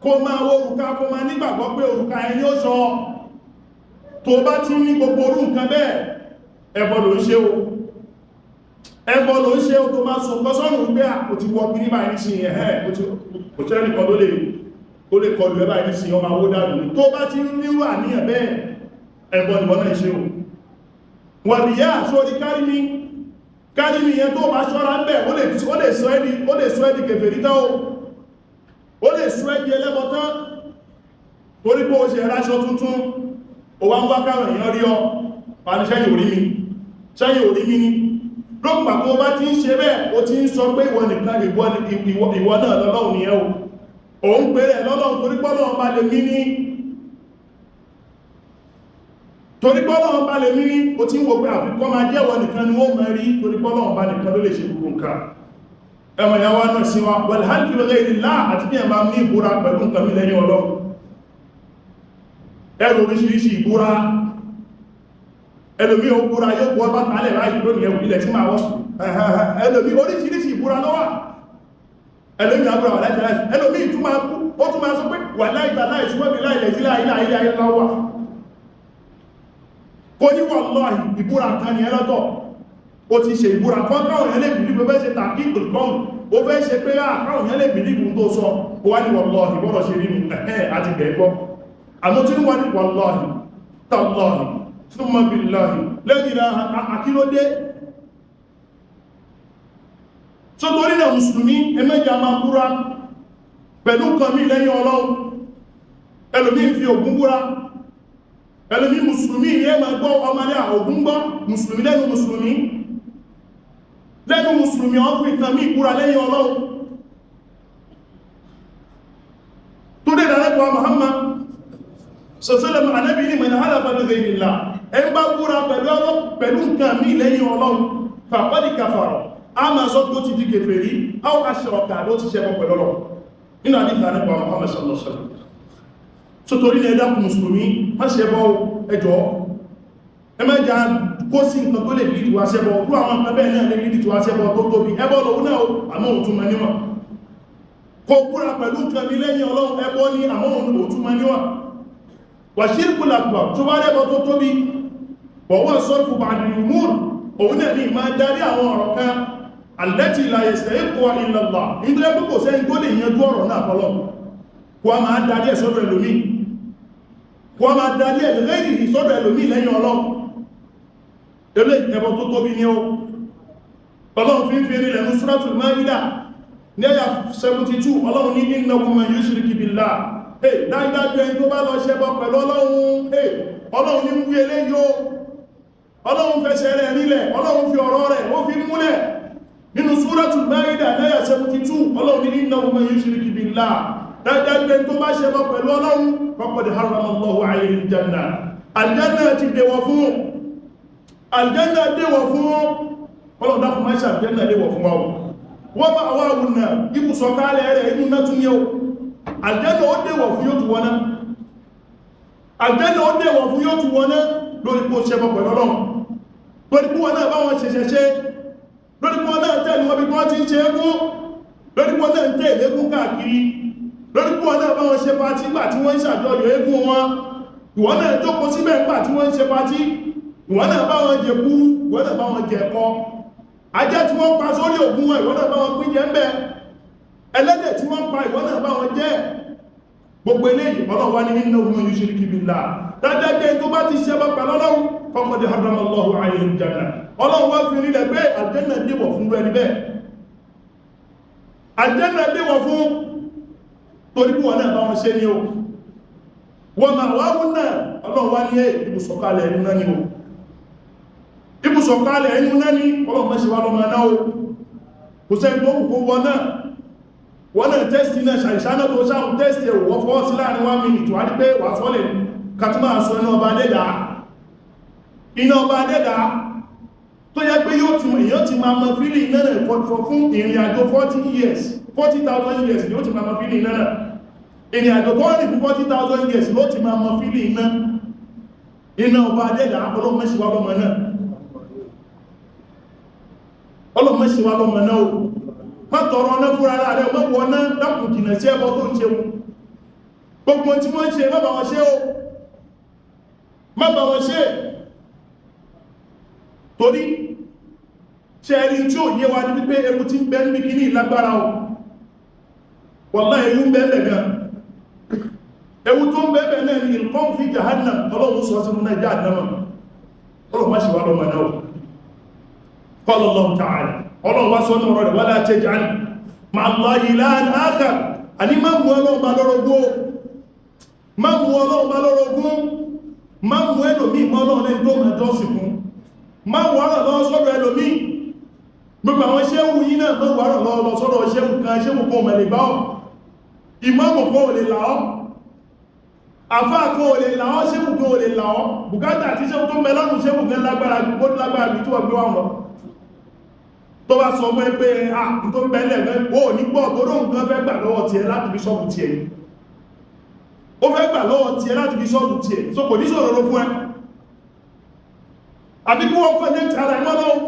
kó máa wó òrùka, kó máa nígbàgbọ́ pé òrùka ẹni ó sọ. Tó bá ti ní gbogbo orú nǹkan bẹ́ẹ̀, ẹbọ ló ń ṣe o, ẹbọ ló ń ṣe o. Tó máa sọ kọsọ́nù pé ó ti wọ kí ní báyìí sí ẹ̀hẹ́, kò tẹ́ nìkan tó lè kọlù ẹ báyìí sí ọmọ awó dànù ní. Tó bá ti nírú àníyàn bẹ́ẹ̀, ẹbọ nìwọ́n náà ṣe o. Wàríyá sórí kárími kárími yẹn, tó bá ṣọ́ra ń bẹ̀, ó lè sọ ẹ́ di, ó lè sọ ẹ́ di kèfèrí tán o, ó lè sọ ẹ́ di ẹlẹ́bọ tán, torí pé ó ṣe ráṣọ tuntun, ó wá ń wá káwọn èèyàn rí ọ pa ní sẹ́yìn orí mi, sẹ́yìn orí mi ní. Lópàá tó bá ti ń ṣe bẹ́ẹ̀, ó ti ń sọ pé ìwọ nìkan, ìwọ náà lọ́lọ́run ni ẹ́ o. Òun pèrè lọ́lọ́run torí pọ́lọ́run bá lè mí ní, torí pọ́lọ́run bá lè mí ní. Ó ti ń wo pé àfikọ́ máa jẹ́wọ́ nìkan ni ó mọ̀ rí, torí pọ́lọ́run bá nìkan ló lè ṣe gbogbo nǹkan. Ẹmọ̀ ìyàwó náà sí wa wal-halfu bi ghayri Allah, àti bí ẹ máa mú ìbúra pẹ̀lú nǹkan mi lẹ́yìn Ọlọ́run. Ẹrù oríṣiríṣi ìbúra, ẹlòmí ó búra, yóò bọ́ bá tààlẹ̀ báyìí lónìí, ẹwù ilẹ̀ tí máa wọ́sù. Ẹlòmí, oríṣiríṣi ìbúra ló wà. Ẹlòmí àbúrà wà láìsí láìsí, ẹlòmí tún máa kú, ó tún máa sọ pé wà láìta láìsí wọ́n bí láìlẹ̀ sí láìláìláì lọ́wà kò ní. Wallahi, ìbúra kan ní ẹlọ́tọ̀. Ó ti ṣe ìbúra kan káwọn yẹn lè bìlífù, fẹ́ ṣe tàkí ìkùnkùn, ó fẹ́ ṣe pé káwọn yẹn lè bìlífù tó sọ. Ó wá ní wallahi, bọ́rọ̀ ṣe rí nù ẹ̀hẹ́ àti gbẹ̀gbọ́. Àmọ́ tí wọ́n ní wallahi, tallahi, thumma billahi lẹ́yìn àkílódé tó. Torí náà, mùsùlùmí, ẹmẹ́jà máa búra pẹ̀lú nǹkan mí lẹ́yìn Ọlọ́run. Ẹlòmí fi Ògún búra, ẹlòmí, mùsùlùmí ní ẹ máa gbọ́ ọmọdé Ògún gbọ́, mùsùlùmí lẹ́nu mùsùlùmí. Lẹ́nu mùsùlùmí wọ́n fún ìtàn mí ìbúra lẹ́yìn Ọlọ́run tó dé ìdálẹ́kọ̀ọ́ Muhammad sọ̀sọ́lẹ̀mù. Anábì ní man halafa bi ghayrillah, ẹ ń bá búra pẹ̀lú nǹkan mí lẹ́yìn Ọlọ́run, faqad kafara, a máa sọ tó ti di kèfèrí, aw ashraka, ló ti ṣẹbọ pẹ̀lú Ọlọ́run, nínú àdífà nípa Muhammad sallallahu alaihi wasallam. So torí ní, ẹ̀dá mùsùlùmí, má ṣẹbọ, ẹjọ́, ẹ má jà kó sí nǹkan tó lè lead wá ṣẹbọ. Rú àwọn nǹkan bẹ́ẹ̀ náà lè lead wá ṣẹbọ tó tóbi. Ẹbọ lòun náà, àmọ́ òtún mọ níwọ̀n. Kó búra pẹ̀lú nǹkan mi lẹ́yìn Ọlọ́run, ẹbọ ní, àmọ́ òtún mọ níwọ̀n. Wà shirkul akbar, tó bá rẹ́bọ tó tóbi, wọ̀wọ́ sọ́rfù ba'dil umur, òun náà ní máa darí àwọn ọ̀rọ̀ kan, allati la yastahiqquha illa Allah, nítorí pé kò sẹ́ni tó lè yanjú ọ̀rọ̀ náà fọlọ́, kó a máa darí ẹ̀ sọ́dọ̀ ẹlòmíì, kó a máa darí ẹ̀ lẹ́yìn sọ́dọ̀ ẹlòmíì lẹ́yìn Ọlọ́run. Ilé ẹbọ tó tóbi ní ó. Ọlọ́run fi ń fi rílẹ̀ ní Suratul Maida ní àyà 72. Ọlọ́run ní innahu man yushrik billah, hey, dájúdájú ẹni tó bá lọ ṣẹbọ pẹ̀lú Ọlọ́run, hey, Ọlọ́run ní wí eléyìí o. Ọlọ́run fẹsẹ̀ rẹ̀ nílẹ̀, Ọlọ́run fi ọ̀rọ̀ rẹ̀ ó fi múlẹ̀ nínú Suratul Maida ní àyà 72. Ọlọ́run ní innahu man yushrik billah, dájúdájú ẹni tó bá ṣẹbọ pẹ̀lú Ọlọ́run, faqad harrama Allahu alayhi al-janna, aljanna ti dèwọ̀ fún, aljanna dèwọ̀ fún. Ọlọ́run dákun, máa ṣe aljanna léwọ̀ fún wa o. Wọ́n bá wà wùnà ibùsọ̀kálẹ̀ rẹ̀ inú náà tún ní o. Aljanna ó dèwọ̀ fún, yóò tún wọ́ná. Aljanna ó dèwọ̀ fún, yóò tún wọ́ná, lórí kó ṣẹbọ pẹ̀lú Ọlọ́run, lórí kó wọn náà bá wọn ṣẹ̀ṣẹ̀ ṣe, lórí kó wọn náà tẹ̀lé wọn bí wọ́n ti ń ṣe égún, lórí kó wọn náà ń tẹ̀lé égún káàkiri, lórí kó wọn náà bá wọn ṣe party gbà tí wọ́n ń ṣàjọyọ̀ égún wọn. Ìwọ náà jókòó síbẹ̀ ńgbà tí wọ́n ń ṣe party. Ìwọ náà bá wọn jẹ kúrú, ìwọ náà bá wọn jẹ ẹ̀kọ. Ajá tí wọ́n pa sórí ògùn wọn, ìwọ náà bá wọn pín jẹ ńbẹ. Ẹlẹ́dẹ̀ tí wọ́n pa, ìwọ náà bá wọn jẹ. Gbogbo eléyìí, Ọlọ́run wá ní innahu man yushrik billah, dájájẹ́ tó bá ti ṣẹbọ pẹ̀lú Ọlọ́run, faqad harrama Allahu alayhi al-janna. Ọlọ́run wá fi rílẹ̀ pé àlùjánnà déwọ̀ fún ẹni bẹ́ẹ̀, àlùjánnà déwọ̀ fún, torí bí wọn náà bá wọn ṣe ní o. Wọ́n máa wá wọ́n náà, Ọlọ́run wá ní ibùsọ̀kalẹ̀ ẹnu náà ni o, ibùsọ̀kalẹ̀ ẹnu náà ni. Ọlọ́run má ṣe wá lọ́mọ náà o. Kò sẹ́ni tó kò wọ́n náà, wọ́n náà test náà ṣàìṣáná tó sáhùn test ẹ̀, wọ́n fọ́ sí láàrin 1 minute, wá ní pé wà fọ́lẹ̀ kàtí máa sọ iná ọba dẹ́dà, iná ọba dẹ́dà tó yẹ pé yóò ti èyàn ti máa mọ feeling iná náà fún ìrìn àjò 40 years, 40,000 years ni ó ti máa mọ feeling iná náà. Ìrìn àjò tó rìn fún 40,000 years ló ti máa mọ feeling iná, iná ọba dẹ́dà. Ọlọ́run má ṣe wá lọ́mọ náà, Ọlọ́run má ṣe wá lọ́mọ náà o. Má tọrọ ọ̀nà fúnra rẹ̀, má wọ náà. Dákùn, jìnà sí ẹbọ tó ń ṣe wọn. Gbogbo tí wọ́n ń ṣe, má bá wọn ṣe o, má bá wọn ṣe. Torí ṣe ẹni tí ó yé wa ní wípé ewu tí ń bẹ níbi kíní ìlágbára o. Wallahi, ewu ń bẹ bẹ̀ gan. Ewu tó ń bẹ bẹ̀ náà ni ilqan fi jahannam. Ọlọ́run sọ sínú náà jahannama. Ọlọ́run má ṣe wá lọ́mọ náà. Qala Allahu ta'ala, Ọlọ́run wá sọ́nà ọ̀rọ̀ rẹ̀, wala taj'al ma'a Allahi ilahan akhar, àní má mú Ọlọ́run bá lọ́rọ̀gún, má mú Ọlọ́run bá lọ́rọ̀gún, má mú ẹlòmí mọ́ Ọlọ́run lẹ́ni tó máa jọ́sìn fún, má wàrà lọ́wọ́ sọ́dọ̀ ẹlòmí. Gbogbo àwọn ṣéwù yìí náà, má wàrà lọ́wọ́ sọ́dọ̀ ṣéwù kan. Ṣéwù kan ò lè bá ọ́, ìmáàmù kan ò lè là ọ́, àfáà kan ò lè là ọ́, ṣéwù kan ò lè là ọ́. Bùkátà àti ṣéwù tó ń bẹ lọ́rùn ṣéwù kan lágbára ju kó lágbára ju tí wọ́n gbé wọn lọ. Tó bá sọ fún ẹ pé à tó ń bẹ́lẹ̀ fẹ́ ó ní gbọ́, tó lóhun kan fẹ́ gbà lọ́wọ́ tiẹ̀ láti fi sọ́ọ̀bù tiẹ̀, ó fẹ́ gbà lọ́wọ́ tiẹ̀ láti fi sọ́ọ̀bù tiẹ̀, so kò ní sọ̀rọ̀ ló fún ẹ. Àbí kí wọ́n connect ara ẹ̀ mọ́ lọ́wọ́.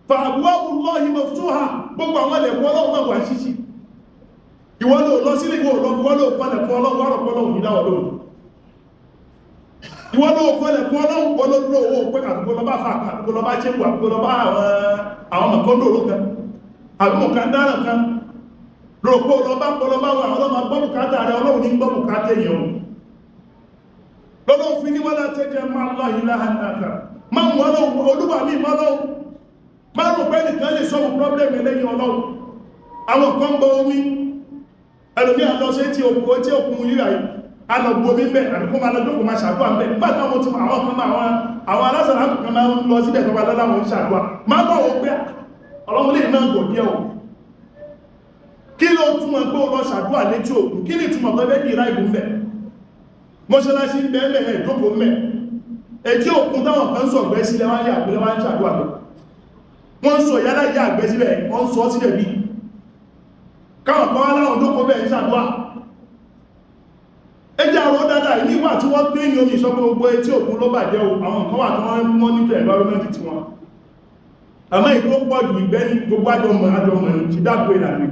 Fa abwabullahi maftuha, gbogbo àwọn ilẹ̀kùn Ọlọ́run náà wà ṣíṣí. Ìwọ ló lọ sílé, ìwọ lọ, ìwọ ló kọlẹ̀kùn Ọlọ́run, wà rọ̀pọ̀ Ọlọ́run ní dáwọ̀ lóhùn. Ìwọ ló kọlẹ̀kùn Ọlọ́run, wọ́n ló dúró owó pé àdúgbò lọ bá fà, àdúgbò lọ bá ṣéwù, àdúgbò lọ bá àwọn mọ̀kọ́ndòrò kan, àbí mọ̀kàn dára kan rọ̀pọ̀ lọ bá kọlọ bá wọn, àwọn ọlọ́mọ gbọ́ bùkátà rẹ. Ọlọ́run ní gbọ́ bùkátà èèyàn lọ́lọ́ fi ní wala taj'al ma'a Allahi ilahan akhar. Má mú Ọlọ́run olúwa mi mọ́ Ọlọ́run, má rò pé nìkan lè solve problem lẹ́yìn Ọlọ́run. Àwọn kan bọ omi, ẹlòmí àlọ sí etí òkun, etí òkun yíra yìí, a lọ bu omi bẹ́ẹ̀, àbí kó máa lọ jókòó máa ṣàdúrà bẹ́ẹ̀. Nígbà táwọn ti àwọn kan máa àwọn alásàlátù kan máa ń lọ síbẹ̀ tó bá lọ́la wọn ń ṣàdúrà, máa bọ̀ wọ́n pé Ọlọ́run lè náà gò díẹ̀ o. Kí ló túmọ̀ pé ó lọ ṣàdúrà létí òkun? Kí ni túmọ̀ pé bẹ́ẹ̀ ìrá ìbò mẹ́? Mọ́ṣáláṣí ń bẹ́ẹ̀ mẹ́ ìjókòó mẹ́. Etí òkun táwọn kan sọ gbẹ́ sílẹ̀ wá yà pé wá ń ṣàdúrà lọ. Wọ́n sọ yálà ìyá àgbẹ́ síbẹ̀, wọ́n sọ sílẹ̀ bí. Káwọn kan wá láwọn jókòó bẹ́ẹ̀ ń ṣàdúrà. Ẹ jẹ́ àrọ́ dáadáa ní ìwà tí wọ́n gbé ní omi ìsọpọ̀ gbogbo etí òkun ló bàjẹ́ o, àwọn kan wà tí wọ́n ń monitor environment tí wọn. Àmọ́ ìtó pọ̀ jù ìgbẹ́ ní gbogbo àjọmọ̀ àjọmọ̀ ti dágbé ìlànà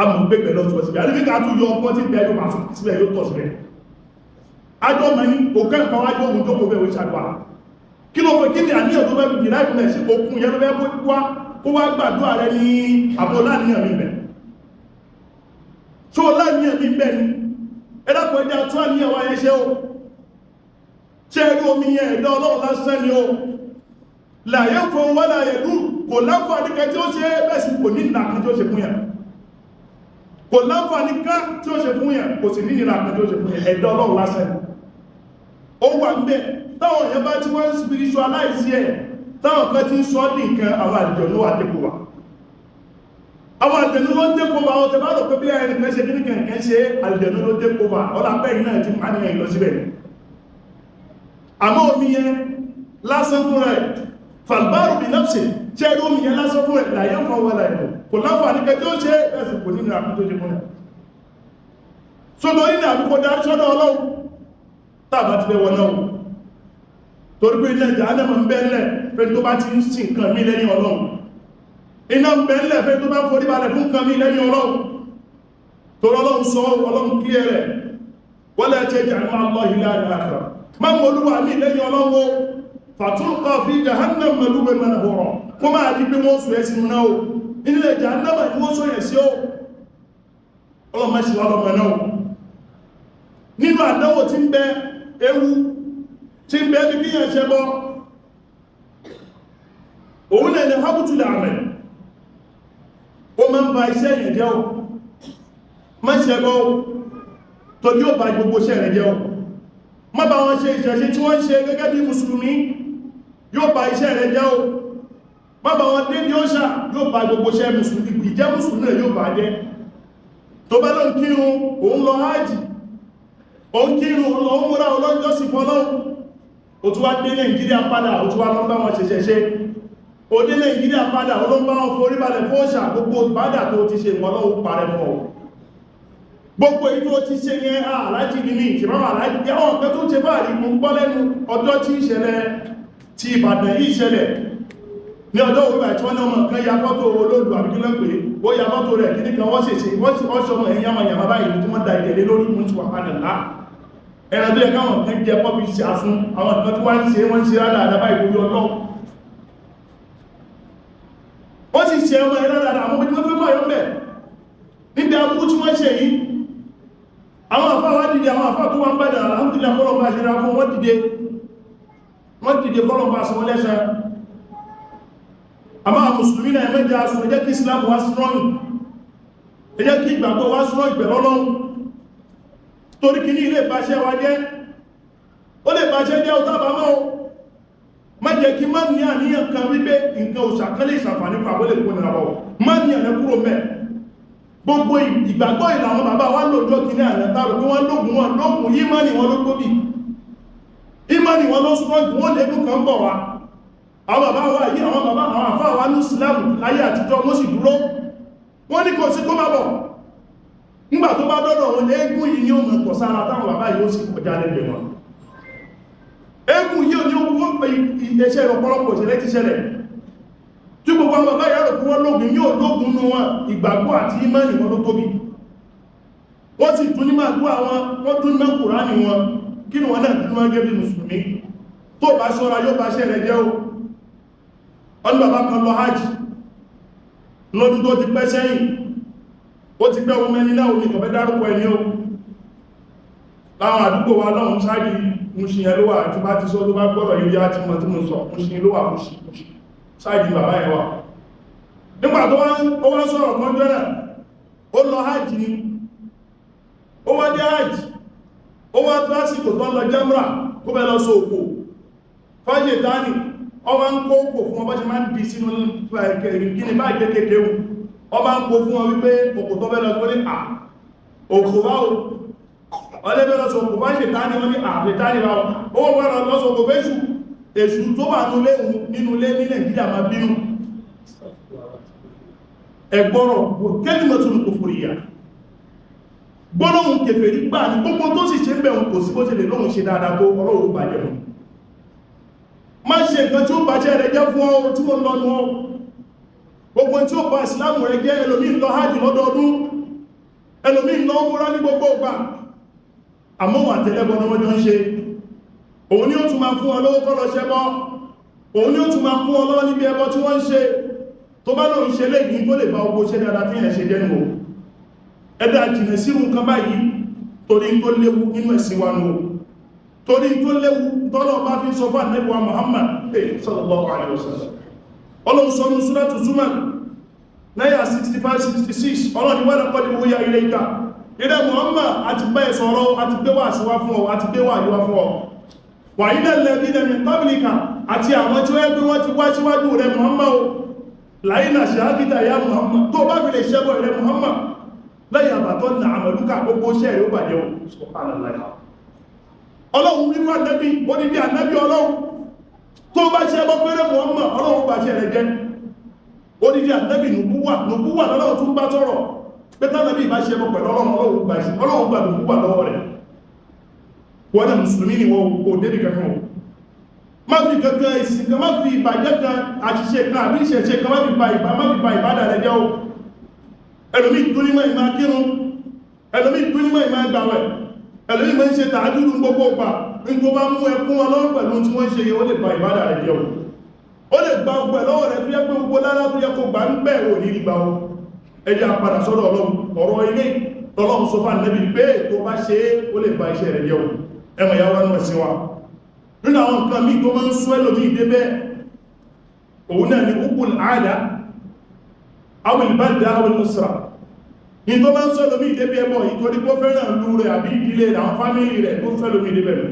amọ̀gbẹ̀gbẹ̀ lọ́tọ̀ síbẹ̀. Àdébíkà tún yọ ọgbọ́n tí bẹ́ẹ̀ yóò máa fún síbẹ̀ yóò tọ̀ síbẹ̀. Àjọmọ̀ ní òkè nǹkan wájú òun jókòó bẹ́ẹ̀ wọ́n ṣàdúrà. Kí ló fẹ́ kí ni àníyàn tó bẹ́ẹ̀ fi dìrá ìpínlẹ̀ sí òkun yẹn ló bẹ́ẹ̀ kó wá kó wá gbàdúrà rẹ ní àbọ̀ láníyàn mi bẹ̀. Ṣó láníyàn mi bẹ̀ ni? Ẹ dákun ẹja tún àníyàn wa yẹn ṣe o. Ṣé irú omi yẹn ẹ̀dá Ọlọ́run lásán ni o? Láyé fún wọn láyé lù kò láǹfààní kan tí ó ṣe bẹ́ẹ̀ sì kò ní ìlànà kan tí ó ṣe fún yàn. Kò láǹfààní kan tí ó ṣe fún yàn, kò sì ní ìlànà kan tí ó ṣe fún yàn, ẹ̀dá Ọlọ́run lásán ni. Ó wà ń bẹ̀ táwọn èèyàn bá tí wọ́n ń spiritualize ẹ̀, táwọn kan ti ń sọ ní nǹkan àwọn àlùjọ̀nnú wà tẹ́kọ̀ wà. Àwọn àlùjọ̀nnú ló ń tẹ́kọ̀ wà, ọ̀tẹ̀ bá rò pé bí ẹni kan ṣe kíní kan ṣe àlùjọ̀nnú ló tẹ́kọ̀ wà, ọ̀là bẹ́ẹ̀ náà ti máa ní ẹ̀yìn lọ síbẹ̀. Àmọ́ omi yẹn lásán fúnra ẹ̀, falbaru bi nafsi, ṣe ẹ̀rọ omi yẹn lásán fúnra ẹ̀ láyé ń fọwọ́ láyé lọ. Kò láǹfààní kan tí ó ṣe ẹ̀sìn kò nínú àbí tó ṣe fúnra ẹ̀. Sọ́dọ̀ nínú àbí kò darí sọ́dọ̀ Ọlọ́run tàbá ti fẹ́ wọ náà. Torí pé ilẹ̀ Jahannama ń bẹ́ẹ̀lẹ̀ fẹ́ tó bá ti ń sin nǹkan mí lẹ́yìn Ọlọ́run. Iná ń bẹ́ẹ̀lẹ̀ fẹ́ tó bá ń forí balẹ̀ fún nǹkan mí lẹ́yìn Ọlọ́run. Torí Ọlọ́run sọ Ọlọ́run kílẹ̀ rẹ̀. Wala taj'al ma'a Allahi ilahan akhar. Má mọ Olúwa mí lẹ́yìn Ọlọ́run o. Fatulqa fi jahannam maluman madhura. Kó máa di pé wọ́n sọ ẹ́ sínú náà o. Ilẹ̀ Jahannama ni wọ́n sọ yẹn sí o. Ọlọ́run má ṣe wá lọ́mọ náà o. Nínú àdánwò tí ń bẹ ewu tí ń bẹ ní kí yẹn ṣẹbọ, òun náà ni hábùtù làmẹ̀. Ó máa ń ba iṣẹ́ yẹn jẹ́ o. Má ṣẹbọ o, torí ó ba gbogbo iṣẹ́ rẹ̀ jẹ́ o. Má bá wọn ṣe ìṣẹ̀ṣe tí wọ́n ń ṣe gẹ́gẹ́ bí mùsùlùmí, yóò ba iṣẹ́ rẹ̀ jẹ́ o. Má bá wọn dé ní òòṣà, yóò ba gbogbo iṣẹ́ mùsùlùmí, ìjẹ́ mùsùlùmí rẹ̀ yóò bá jẹ́. Tó bá lọ ń kírun, òun lọ hájì, òun kírun, òun lọ ń múra, ọlọ́jọ́sìn fọlọ́run. Ó tún wá dé Nàìjíríà padà, ó tún wá lọ ń bá wọn ṣẹ̀ṣẹ̀ ṣe. Ó dé Nàìjíríà padà, ó lọ ń bá wọn forí balẹ̀ fún òòṣà, gbogbo ìbádà tó ti ṣe ìwọ̀n Ọlọ́run parẹ́ fún ọ. Gbogbo èyí tó ti ṣe yẹn, aláàjì ní mi, ìṣẹ̀mọ́ aláàjì, bí àwọn nǹkan tó ṣe báàrí mú gbọ́ lẹ́nu ọjọ́ tí ìṣẹ̀lẹ̀ ti Ìbàdàn yìí ṣẹlẹ̀. Ní ọjọ́ òwúrọ̀ tí wọ́n ní ọmọ kan ya fọ́tò olóòlù àbí kí ló ń pè é, ó ya fọ́tò rẹ̀ kíní kan wọ́n ṣèṣe, wọ́n sì wọ́n ṣọmọ ẹ̀yìn yamayama báyìí tí wọ́n da ìdẹ̀lé lórí mú ti wà padà lá. Ẹran tó yẹ káwọn kan jẹ pọ́bí ṣe àfún, àwọn nǹkan tí wọ́n ń ṣe, wọ́n ń ṣe rádaràda báyìí lórí Ọlọ́run. Wọ́n sì ṣe ọmọ ẹ̀ rádaràda, àwọn ọmọdé wọ́n fẹ́ fàyọ́ mẹ́. Níbi aburú tí wọ́n ṣe yìí, àwọn àfáà wá dìde, àwọn àfáà tó wá ń bàdàn, alhamdulillah fọ́lọ́ bá ṣe ra fún wọ́n dìde. Wọ́n dìde fọ́lọ́ bá sọ wọ́n lẹ́sẹ̀. Àmọ́ àwọn mùsùlùmí náà ẹ̀mẹ́jẹ aṣọ, ẹ jẹ́ kí Islam wá strong. Ẹ jẹ́ kí ìgbàgbọ́ wá strong pẹ̀lú Ọlọ́run. Torí kí ní ilé ìbáṣẹ́ wa jẹ́, ó lè báṣẹ́ jẹ́ ọ̀tá àbámọ́ o. Má jẹ́ kí má ní àníyàn kan wípé nǹkan òṣà kan lè ṣàǹfààní fún àbólè kó nira bọ̀. Má ní àná kúrò mẹ́. Gbogbo ìgbàgbọ́ ìlànà àwọn bàbá wa lòjọ́ kìíní àná tààrù pé wọ́n lóògùn wọn lóògùn, ìmánì wọn ló tóbi. Ìmánì wọn ló strong, wọ́n lẹ́gùn kan bọ̀ wá. Àwọn bàbá wa yìí, àwọn bàbá àwọn àfáà wa ní Islam láyé àtijọ́, wọ́n sì dúró. Wọ́n ní kò sí kó má bọ̀. Nígbà tó bá dọ́dọ̀ wọn, eégún yìí ní ó mọ̀ tọ̀ sára táwọn bàbá yìí ó sì kọjá lẹ́gbẹ̀ẹ́ wọn. Eégún yìí ò ní owó iṣẹ́ ọ̀pọ̀lọpọ̀ ìṣẹ̀lẹ̀ ti ṣẹlẹ̀. Tí gbogbo àwọn bàbá yàrá kí wọ́n lóògùn yóò lóògùn nú wọn, ìgbàgbọ́ àti ìmánì wọn ló tóbi. Wọ́n sì tún ní máa gbọ́ àwọn, wọ́n tún ní Kùránì wọn, kí ni wọ́n náà tún máa gẹ́ bí Mùsùlùmí. Tó bá ṣọ́ra yóò bá ṣẹlẹ̀ jẹ́ o. Wọ́n ní bàbá kan lọ hajj lọ́dún tó ti pẹ́ sẹ́yìn, ó ti pẹ́ ọmọ ẹni náà omi kọ̀fẹ́ dárúkọ ẹni o. Láwọn àdúgbò wa lọ́hùn sáàdì Mushin yẹn ló wà, tí bá ti sọ tó bá gbọ́rọ̀ yìí á ti mọ̀ tí mo sọ, Mushin ló wà, Mushin sáàdì bàbá yẹn wà. Nígbà tó wá sọ̀rọ̀ kan jọ náà, ó lọ hajj ni, ó wá dé hajj, ó wá tó àsìkò tó lọ jamra kó bẹ́ lọ sọ òkò fájẹ̀tánì. Ọba ń kó kò fún ọba ṣe máa ń di sínú kíni bá jẹ́ kékeré, ọba ń kó fún ọ wípé òkò tó bẹ́ lọ sí à òkò bá o ọlẹ́bẹ́ lọ sọ òkò bá ṣe tání, wọ́n ní àṣetáni bá o ó wọ́n lọ sọ òkò fẹ́ṣù, èṣù tó wà nínú ilé ní Nàìjíríà máa bínú. Ẹgbọ́rọ̀ kẹ́lìmọ̀tún kufuriyya, gbọ́lọ́hun kèfèrí gbà ní gbogbo tó sì ṣe ń bẹ̀rún, kò sí bó ṣe lè lóhun ṣe dáadáa tó, Ọlọ́run bàjẹ́ fún. Má ṣe nǹkan tí ó bàjẹ́ rẹ jẹ́ fún ọ tí ó lọ́nu ọ, gbogbo tí ó bá ìsìlámù rẹ jẹ́. Ẹlòmí ń lọ hajj lọ́dọọdún, ẹlòmí ń lọ múra ní gbogbo ìgbà, àmọ́ wọn àtẹlẹ́bọ ni wọ́n jọ ń ṣe. Òun ni ó tún máa fún ọ lówó kọ́ lọ ṣẹbọ, òun ni ó tún máa fún ọ lọ́wọ́ níbi ẹbọ tí wọ́n ń ṣe. Tó bá lóun ṣe léyìí, tó lè bá ogbó ṣe dáadáa tí ẹ̀ ṣe jẹ́nu o. Ẹ̀dá jìnà sí nǹkan báyìí, torí tó léwu nínú ẹ̀sìn wa nù, torí tó léwu tọ́lọ̀ bá fi sọ fún Ànábì wa Muhammad sallallahu alaihi wasallam. Ọlọ́run sọ ní Suratu Zumar náyà 65 66, Ọlọ́run wa laqad uhiya ilayka, ilẹ̀ Muhammad, àti bẹ́ sọ̀rọ̀, àti gbé wà síwá fún ọ, àti gbé wà yíwá fún ọ, wa ila alladhina min qablika, àti àwọn tí wọ́n gbé wọ́n ti wá síwájú rẹ̀ Muhammad, la'in ashrakta ya Muhammad, tó bá fi lè ṣẹ́bọ̀ rẹ̀ Muhammad, layahbatanna 'amaluka, gbogbo iṣẹ́ rẹ̀ ó bàjẹ́ o. Subhanallah. Ọlọ́run wípé ànábì, ó ní bí ànábì Ọlọ́run, tó bá ṣe ẹbọ pẹ́rẹ́ Muhammad, Ọlọ́run bá ṣe rẹ̀ jẹ́. Ó ní bí ànábì nùbúwà, nùbúwà lọ́lọ́run tún bá sọ̀rọ̀ pé tánàbí bá ṣe ẹbọ pẹ̀lú Ọlọ́run, Ọlọ́run gbà nùbúwà lọ́wọ́ rẹ̀. Wọ́n náà mùsùlùmí ni wọ́n kò débi kankan o. Má fi kankan ìsìn kan, má fi ìbàjẹ́ kan, àṣìṣe kan àbí ìṣẹ̀ṣe kan, má fi ba ìbádà rẹ̀ jẹ́ o. Ẹlòmí dúnímọ̀ ìmá kírun, ẹlòmí dúnímọ̀ ìmá gbàwẹ̀, ẹlòmí mọ́ ń ṣe tààdúrú gbogbo ọgbà ní. Tó bá mú ẹkún Ọlọ́run pẹ̀lú tí wọ́n ṣe yẹ, ó lè ba ìbádà rẹ̀ jẹ́ o. Ó lè gba ọgbẹ̀ lọ́wọ́ rẹ̀ tó yẹ pé gbogbo lára tó yẹ kó gbà ń bẹ̀ ò ní rí gbà o. Ẹjẹ́ àpadà sọ́dọ̀ Ọlọ́run. Ọ̀rọ̀ ilé Ọlọ́run sọ fún Ànábì pé tó bá ṣe é, ó lè ba iṣẹ́ rẹ̀ jẹ́ o. Ẹmọ̀ ìyàwó ẹnu ẹ̀sìn wa, nínú àwọn nǹkan míì tó máa ń sún ẹlòmíì débẹ̀, òun náà ni ukul àádá awil balda awil usra ní tó máa ń sọ ẹlòmíì débẹ̀ ẹbọ yìí, torí pé ó fẹ́ràn ìlú rẹ̀ àbí ìdílé rẹ̀, àwọn family rẹ̀, tó fẹ́ ẹlòmíì débẹ̀ lọ.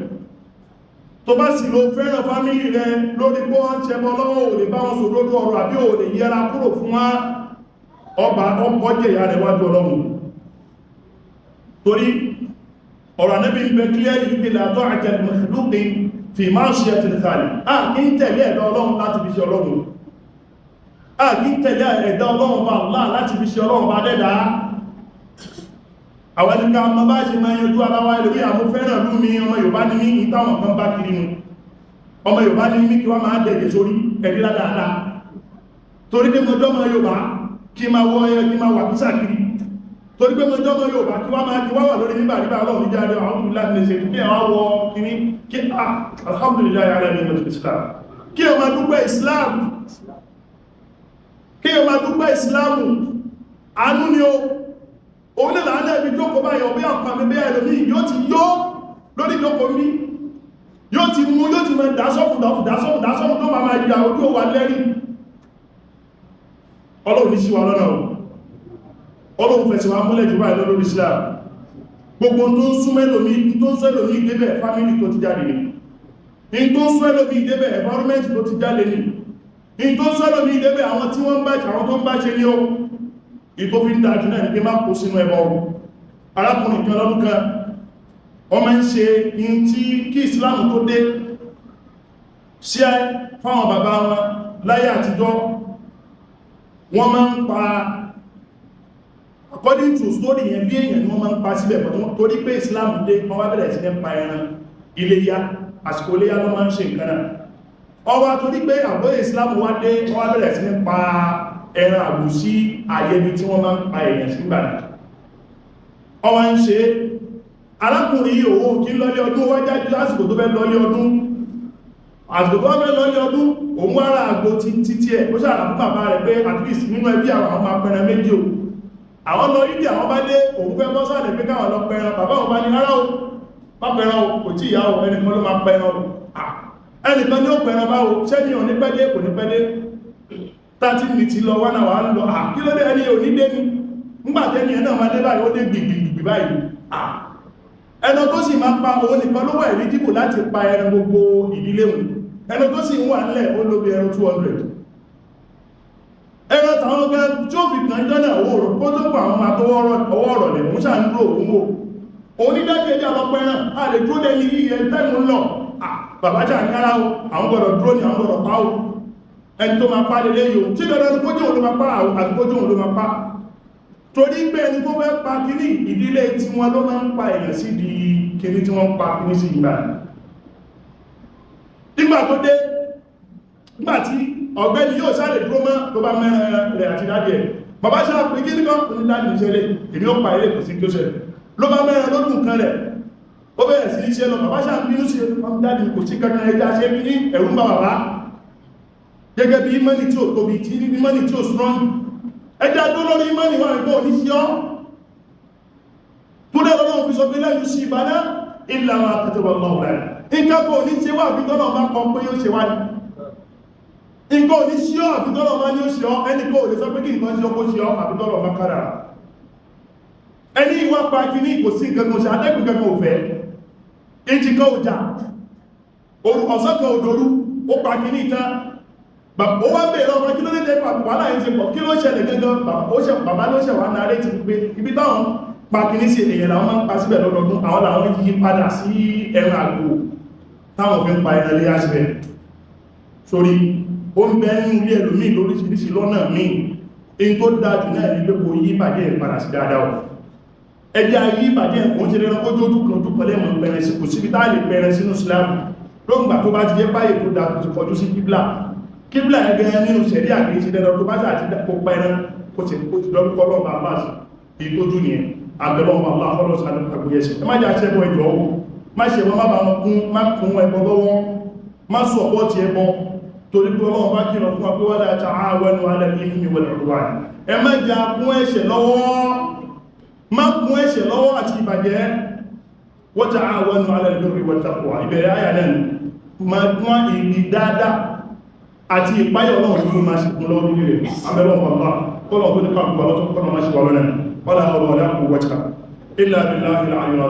Tó bá sì lọ fẹ́ràn family rẹ̀ lórí pé wọ́n ń ṣẹbọ lọ́wọ́, ò lè bá wọn sòdodo ọ̀rọ̀ àbí ò lè yẹra kúrò fún wa, ọba ọjẹ́ ìyá rẹ̀ wájú Ọlọ́run, torí ọ̀rọ̀ Ànábì ń bẹ kílẹ̀ ìgbé la ta'ata li makhluqin fi ma'siyatil khaliq. A kí ń tẹ̀lé ẹ̀dá Ọlọ́run láti fi ṣe Ọlọ́run, a kí ń tẹ̀lé ẹ̀dá Ọlọ́run bá Allah láti fi ṣe Ọlọ́run bá dẹ́dà. Àwọn ẹnìkan ọmọ bá ṣe máa yanjú ara wa. Ìlú àmú fẹ́ràn lú mi, ọmọ Yorùbá ní mí, ìtàwọn kan bá kiri mu, ọmọ Yorùbá ní mí, kí wọ́n máa dẹ̀jẹ̀ sórí ẹ̀rí dáadáa, torí pé mọjọ́ ọmọ Yorùbá, kí máa wọ ẹ, kí máa wà kísà kiri, torí pé mọjọ́ ọmọ Yorùbá, kí wọ́n máa kí wọ́n wà lórí nígbà nígbà. Ọlọ́run níjà rẹ̀ àwọn olùlá ní ṣe kí àwọn wọ kíní kí a alhamdulillah ala ni'matil Islam, kí o máa dúpẹ́ Islam, kí o máa dúpẹ́ Islam. Àánú ni o, òun náà láàrín ẹbí jókòó báyìí, ọ̀bí ọ̀kan mi bẹ́ẹ̀, ẹlòmí yóò ti yó lórí jókòó mi, yóò ti mú, yóò ti máa dásọ́fù dásọ́fù dásọ́fù tó máa máa ya ojú wa lẹ́rí. Ọlọ́run ní sí wa lọ́nà o. Ọlọ́run fẹ̀sí wa múlẹ̀ jù báyìí lórí Islam. Gbogbo tó ń súnmọ́ ẹlòmí, tó ń sún ẹlòmí débẹ̀, family tó ti jáde ní in tó ń sún ẹlòmí débẹ̀, environment tó ti jáde ní in tó ń sún ẹlòmí débẹ̀, àwọn tí wọ́n ń bá, àwọn tó ń bá ṣe ní o. Ìtò fi ń dájú náà ní pé má kó sínú ẹbọ. Arákùnrin kan lọ́dún kan, wọ́n máa ń ṣe in tí kí Islam tó dé sí fáwọn bàbá wọn láyé àtijọ́. Wọ́n máa ń pa, according to story yẹn, bí èèyàn ni wọ́n máa ń pa síbẹ̀ pọ̀. Torí pé Islam dé, wọ́n wá bẹ̀rẹ̀ sí ní pa ẹran iléyá. Àsìkò iléyá ló máa ń ṣe nǹkan náà. Ọwá torí pé àgbóyè Islam wá dé, wọ́n wá bẹ̀rẹ̀ sí ní pa ẹran àgbò sí àyè ibi tí wọ́n máa ń pa èèyàn sí gbàdá. Ọwá ń ṣe. Arákùnrin yìí, òun kí lọ́lé ọdún wá jáde. Lásìkò tó fẹ́ lọ́lé ọdún, àsìkò tó fẹ́ lọ́lé ọdún, òun wá ra àgbò títí ẹ̀, ó ṣàrà fún bàbá rẹ̀ pé at least nínú ẹbí àwọn, àwọn máa pẹran méjì o. Àwọn lọ ìdí, àwọn bá dé, òun fẹ́ bọ́ sáàlẹ̀ pé káwọn lọ pẹran. Bàbá òun bá ní, "Rárá o, má pẹran o, kò tí ìyá o, ẹnìkan ló máa pẹran o." Ẹnìkan ní ó pẹran báwo? Ṣẹ́ni ò ní pẹ́ dé? Kò ní pẹ́ dé. 30 minutes lọ, 1 hour ń lọ. Kí ló dé? Ẹni ò ní dé ní. Nígbàtẹ́ni ẹ̀ náà máa dé báyìí, ó dé gbìgbìgbì báyìí. Ẹran tó sì máa pa, òun nìkan ló wà eligible láti pa ẹran gbogbo ìdílé wọn. Ẹran tó sì ń wà nílẹ̀, ó ló bí ẹran 200. Ẹran tàwọn gan tí ó fi kàn jọ́nà owó rò kó tó pa àwọn máa tó ọwọ́ ọ̀rọ̀ lẹ̀ mú ṣáà ń dúró òun wò. Òun ní dájú ẹjẹ́ àlọ́pẹ́ ẹran a lè dúró dé ní iye tẹ́nu ń lọ. Bàbá jà ní ara o, àwọn gbọ́dọ̀ dúró ní àwọn gbọ́dọ̀ pa o. Ẹni tó máa pa lélẹ́ yìí o, tí dandan kójú òun ló máa pa àti kójú òun ló máa pa, torí pé ẹni tó fẹ́ pa kíní, ìdílé tí wọ́n ló máa ń pa èèyàn sí di kíní tí wọ́n pa kíní sí. Ìgbà nígbà tó dé, nígbà tí ọ̀gbẹ́ni yóò sáré dúró mọ́, tó bá mẹ́rin rẹ̀ àti dádì ẹ̀, bàbá ṣáà pé kí nìkan ní dádì ní ṣẹlẹ̀, èmi ó pa ilé, kò sí kí ó ṣẹlẹ̀. Ló bá mẹ́rin lódún kan rẹ̀, ó bẹ̀rẹ̀ sí ṣe lọ. Bàbá ṣáà bínú sí dádì, kò sí kankan, ẹja ṣe bí ní ẹ̀rù ń bá bàbá gẹ́gẹ́ bí mọ́nì tí ó tóbi, tí mọ́nì tí ó strong. Ẹjá tó lórí mọ́nì wà ní ní sí ọ́ tó lẹ́rọ lọ́wọ́ fi sọ pé lẹ́nu sí ìbáná ìlànà àtẹ́tẹ́wọ̀ lọ́wọ́ rẹ̀. Nǹkan kò ní ṣe wà fi tọ́nà bá kọ pé yóò ṣe wá ní nǹkan ò ní sí ọ́ àfi tọ́nà bá ní ó ṣe ọ́. Ẹni kò lè sọ pé kí nǹkan ṣe ọ́ kó ṣe ọ́ àfi tọ́nà bá kára. Ẹni ìwà pa kìíní, kò sí nǹkan kan ṣe, atẹ́kùn kankan ò fẹ́, ìjì kan ò jà, ọ̀sán kan ò dorú, ó pa kìíní tán. Ó wá bèèrè ọmọ, kí ló dé tẹ́fà wàhálà yìí ti pọ̀? Kí ló ṣẹlẹ̀ gẹ́gẹ́? Bàbá ló ṣẹ̀ wá náà ti pé ibi táwọn pa kìíní sí, èèyàn làwọn máa ń pa síbẹ̀ lọ́dọọdún, àwọn làwọn yí padà sí ẹran àgbò táwọn fi ń pa ẹran léyà síbẹ̀. Sórí ó ń bẹ nínú ilé ẹlòmíì lóríṣiríṣi lọ́nà míì. In tó dájú náà ní pé kò yí ìbàjẹ́ ìpadà sí dáadáa o. Ẹjẹ́ ayé ìbàjẹ́ kò ń ṣe lẹ́nu kójú ojú kan ojú kan lẹ́mọ̀ pẹ̀rẹ̀ sí, kò síbi tá lè pẹ̀rẹ̀ sínú Islam. Lóǹgbà tó bá ti jẹ́ báyìí tó dáa, tó ti kọjú sí kíblà, kíblà ẹgbẹ́ nínú ṣẹ̀rí àgbé ṣe dandan tó bá ṣe àti kó pẹ̀rẹ̀ kó ti kó ti lọ́rúkọ lọ́wọ́ bá sí ìtójú nìyẹn. Àbẹ̀lọ́wọ́ aláfọ́lọ́ sáré àgbóyẹsẹ̀. Ẹ má jẹ́ àṣẹ́bọ̀, ẹjọ́ o, má ṣe wọ́n, má bá wọn kún, má kún ẹbọ lọ́wọ́, má sọ̀pọ̀ ti ẹbọ, torí pé Ọlọ́run bá kìlọ̀ fún wa pé wala ta'awanu 'ala al-ithmi wal-'udwan. Ẹ má jẹ́ kún ẹ̀ṣẹ̀ lọ́wọ́, má kún ẹ̀ṣẹ̀ lọ́wọ́ àti ìbàjẹ́. Wa ta'awanu 'ala al-birri wat-taqwa, ìbẹ̀rẹ̀ àyà náà, má kún ìbí dáadáa àti ìpáyọ̀ Ọlọ́run tó máa ṣe kún lọ́wọ́ lórí rẹ̀. Abẹ́lọ́wọ́ Allah kọ́lọ̀ tó nípa gbogbo lọ́tọ́ kọ́lọ̀ máa ṣe wà lọ́nà. Wala hawla wala quwwata illa billahi al-'aliyyil.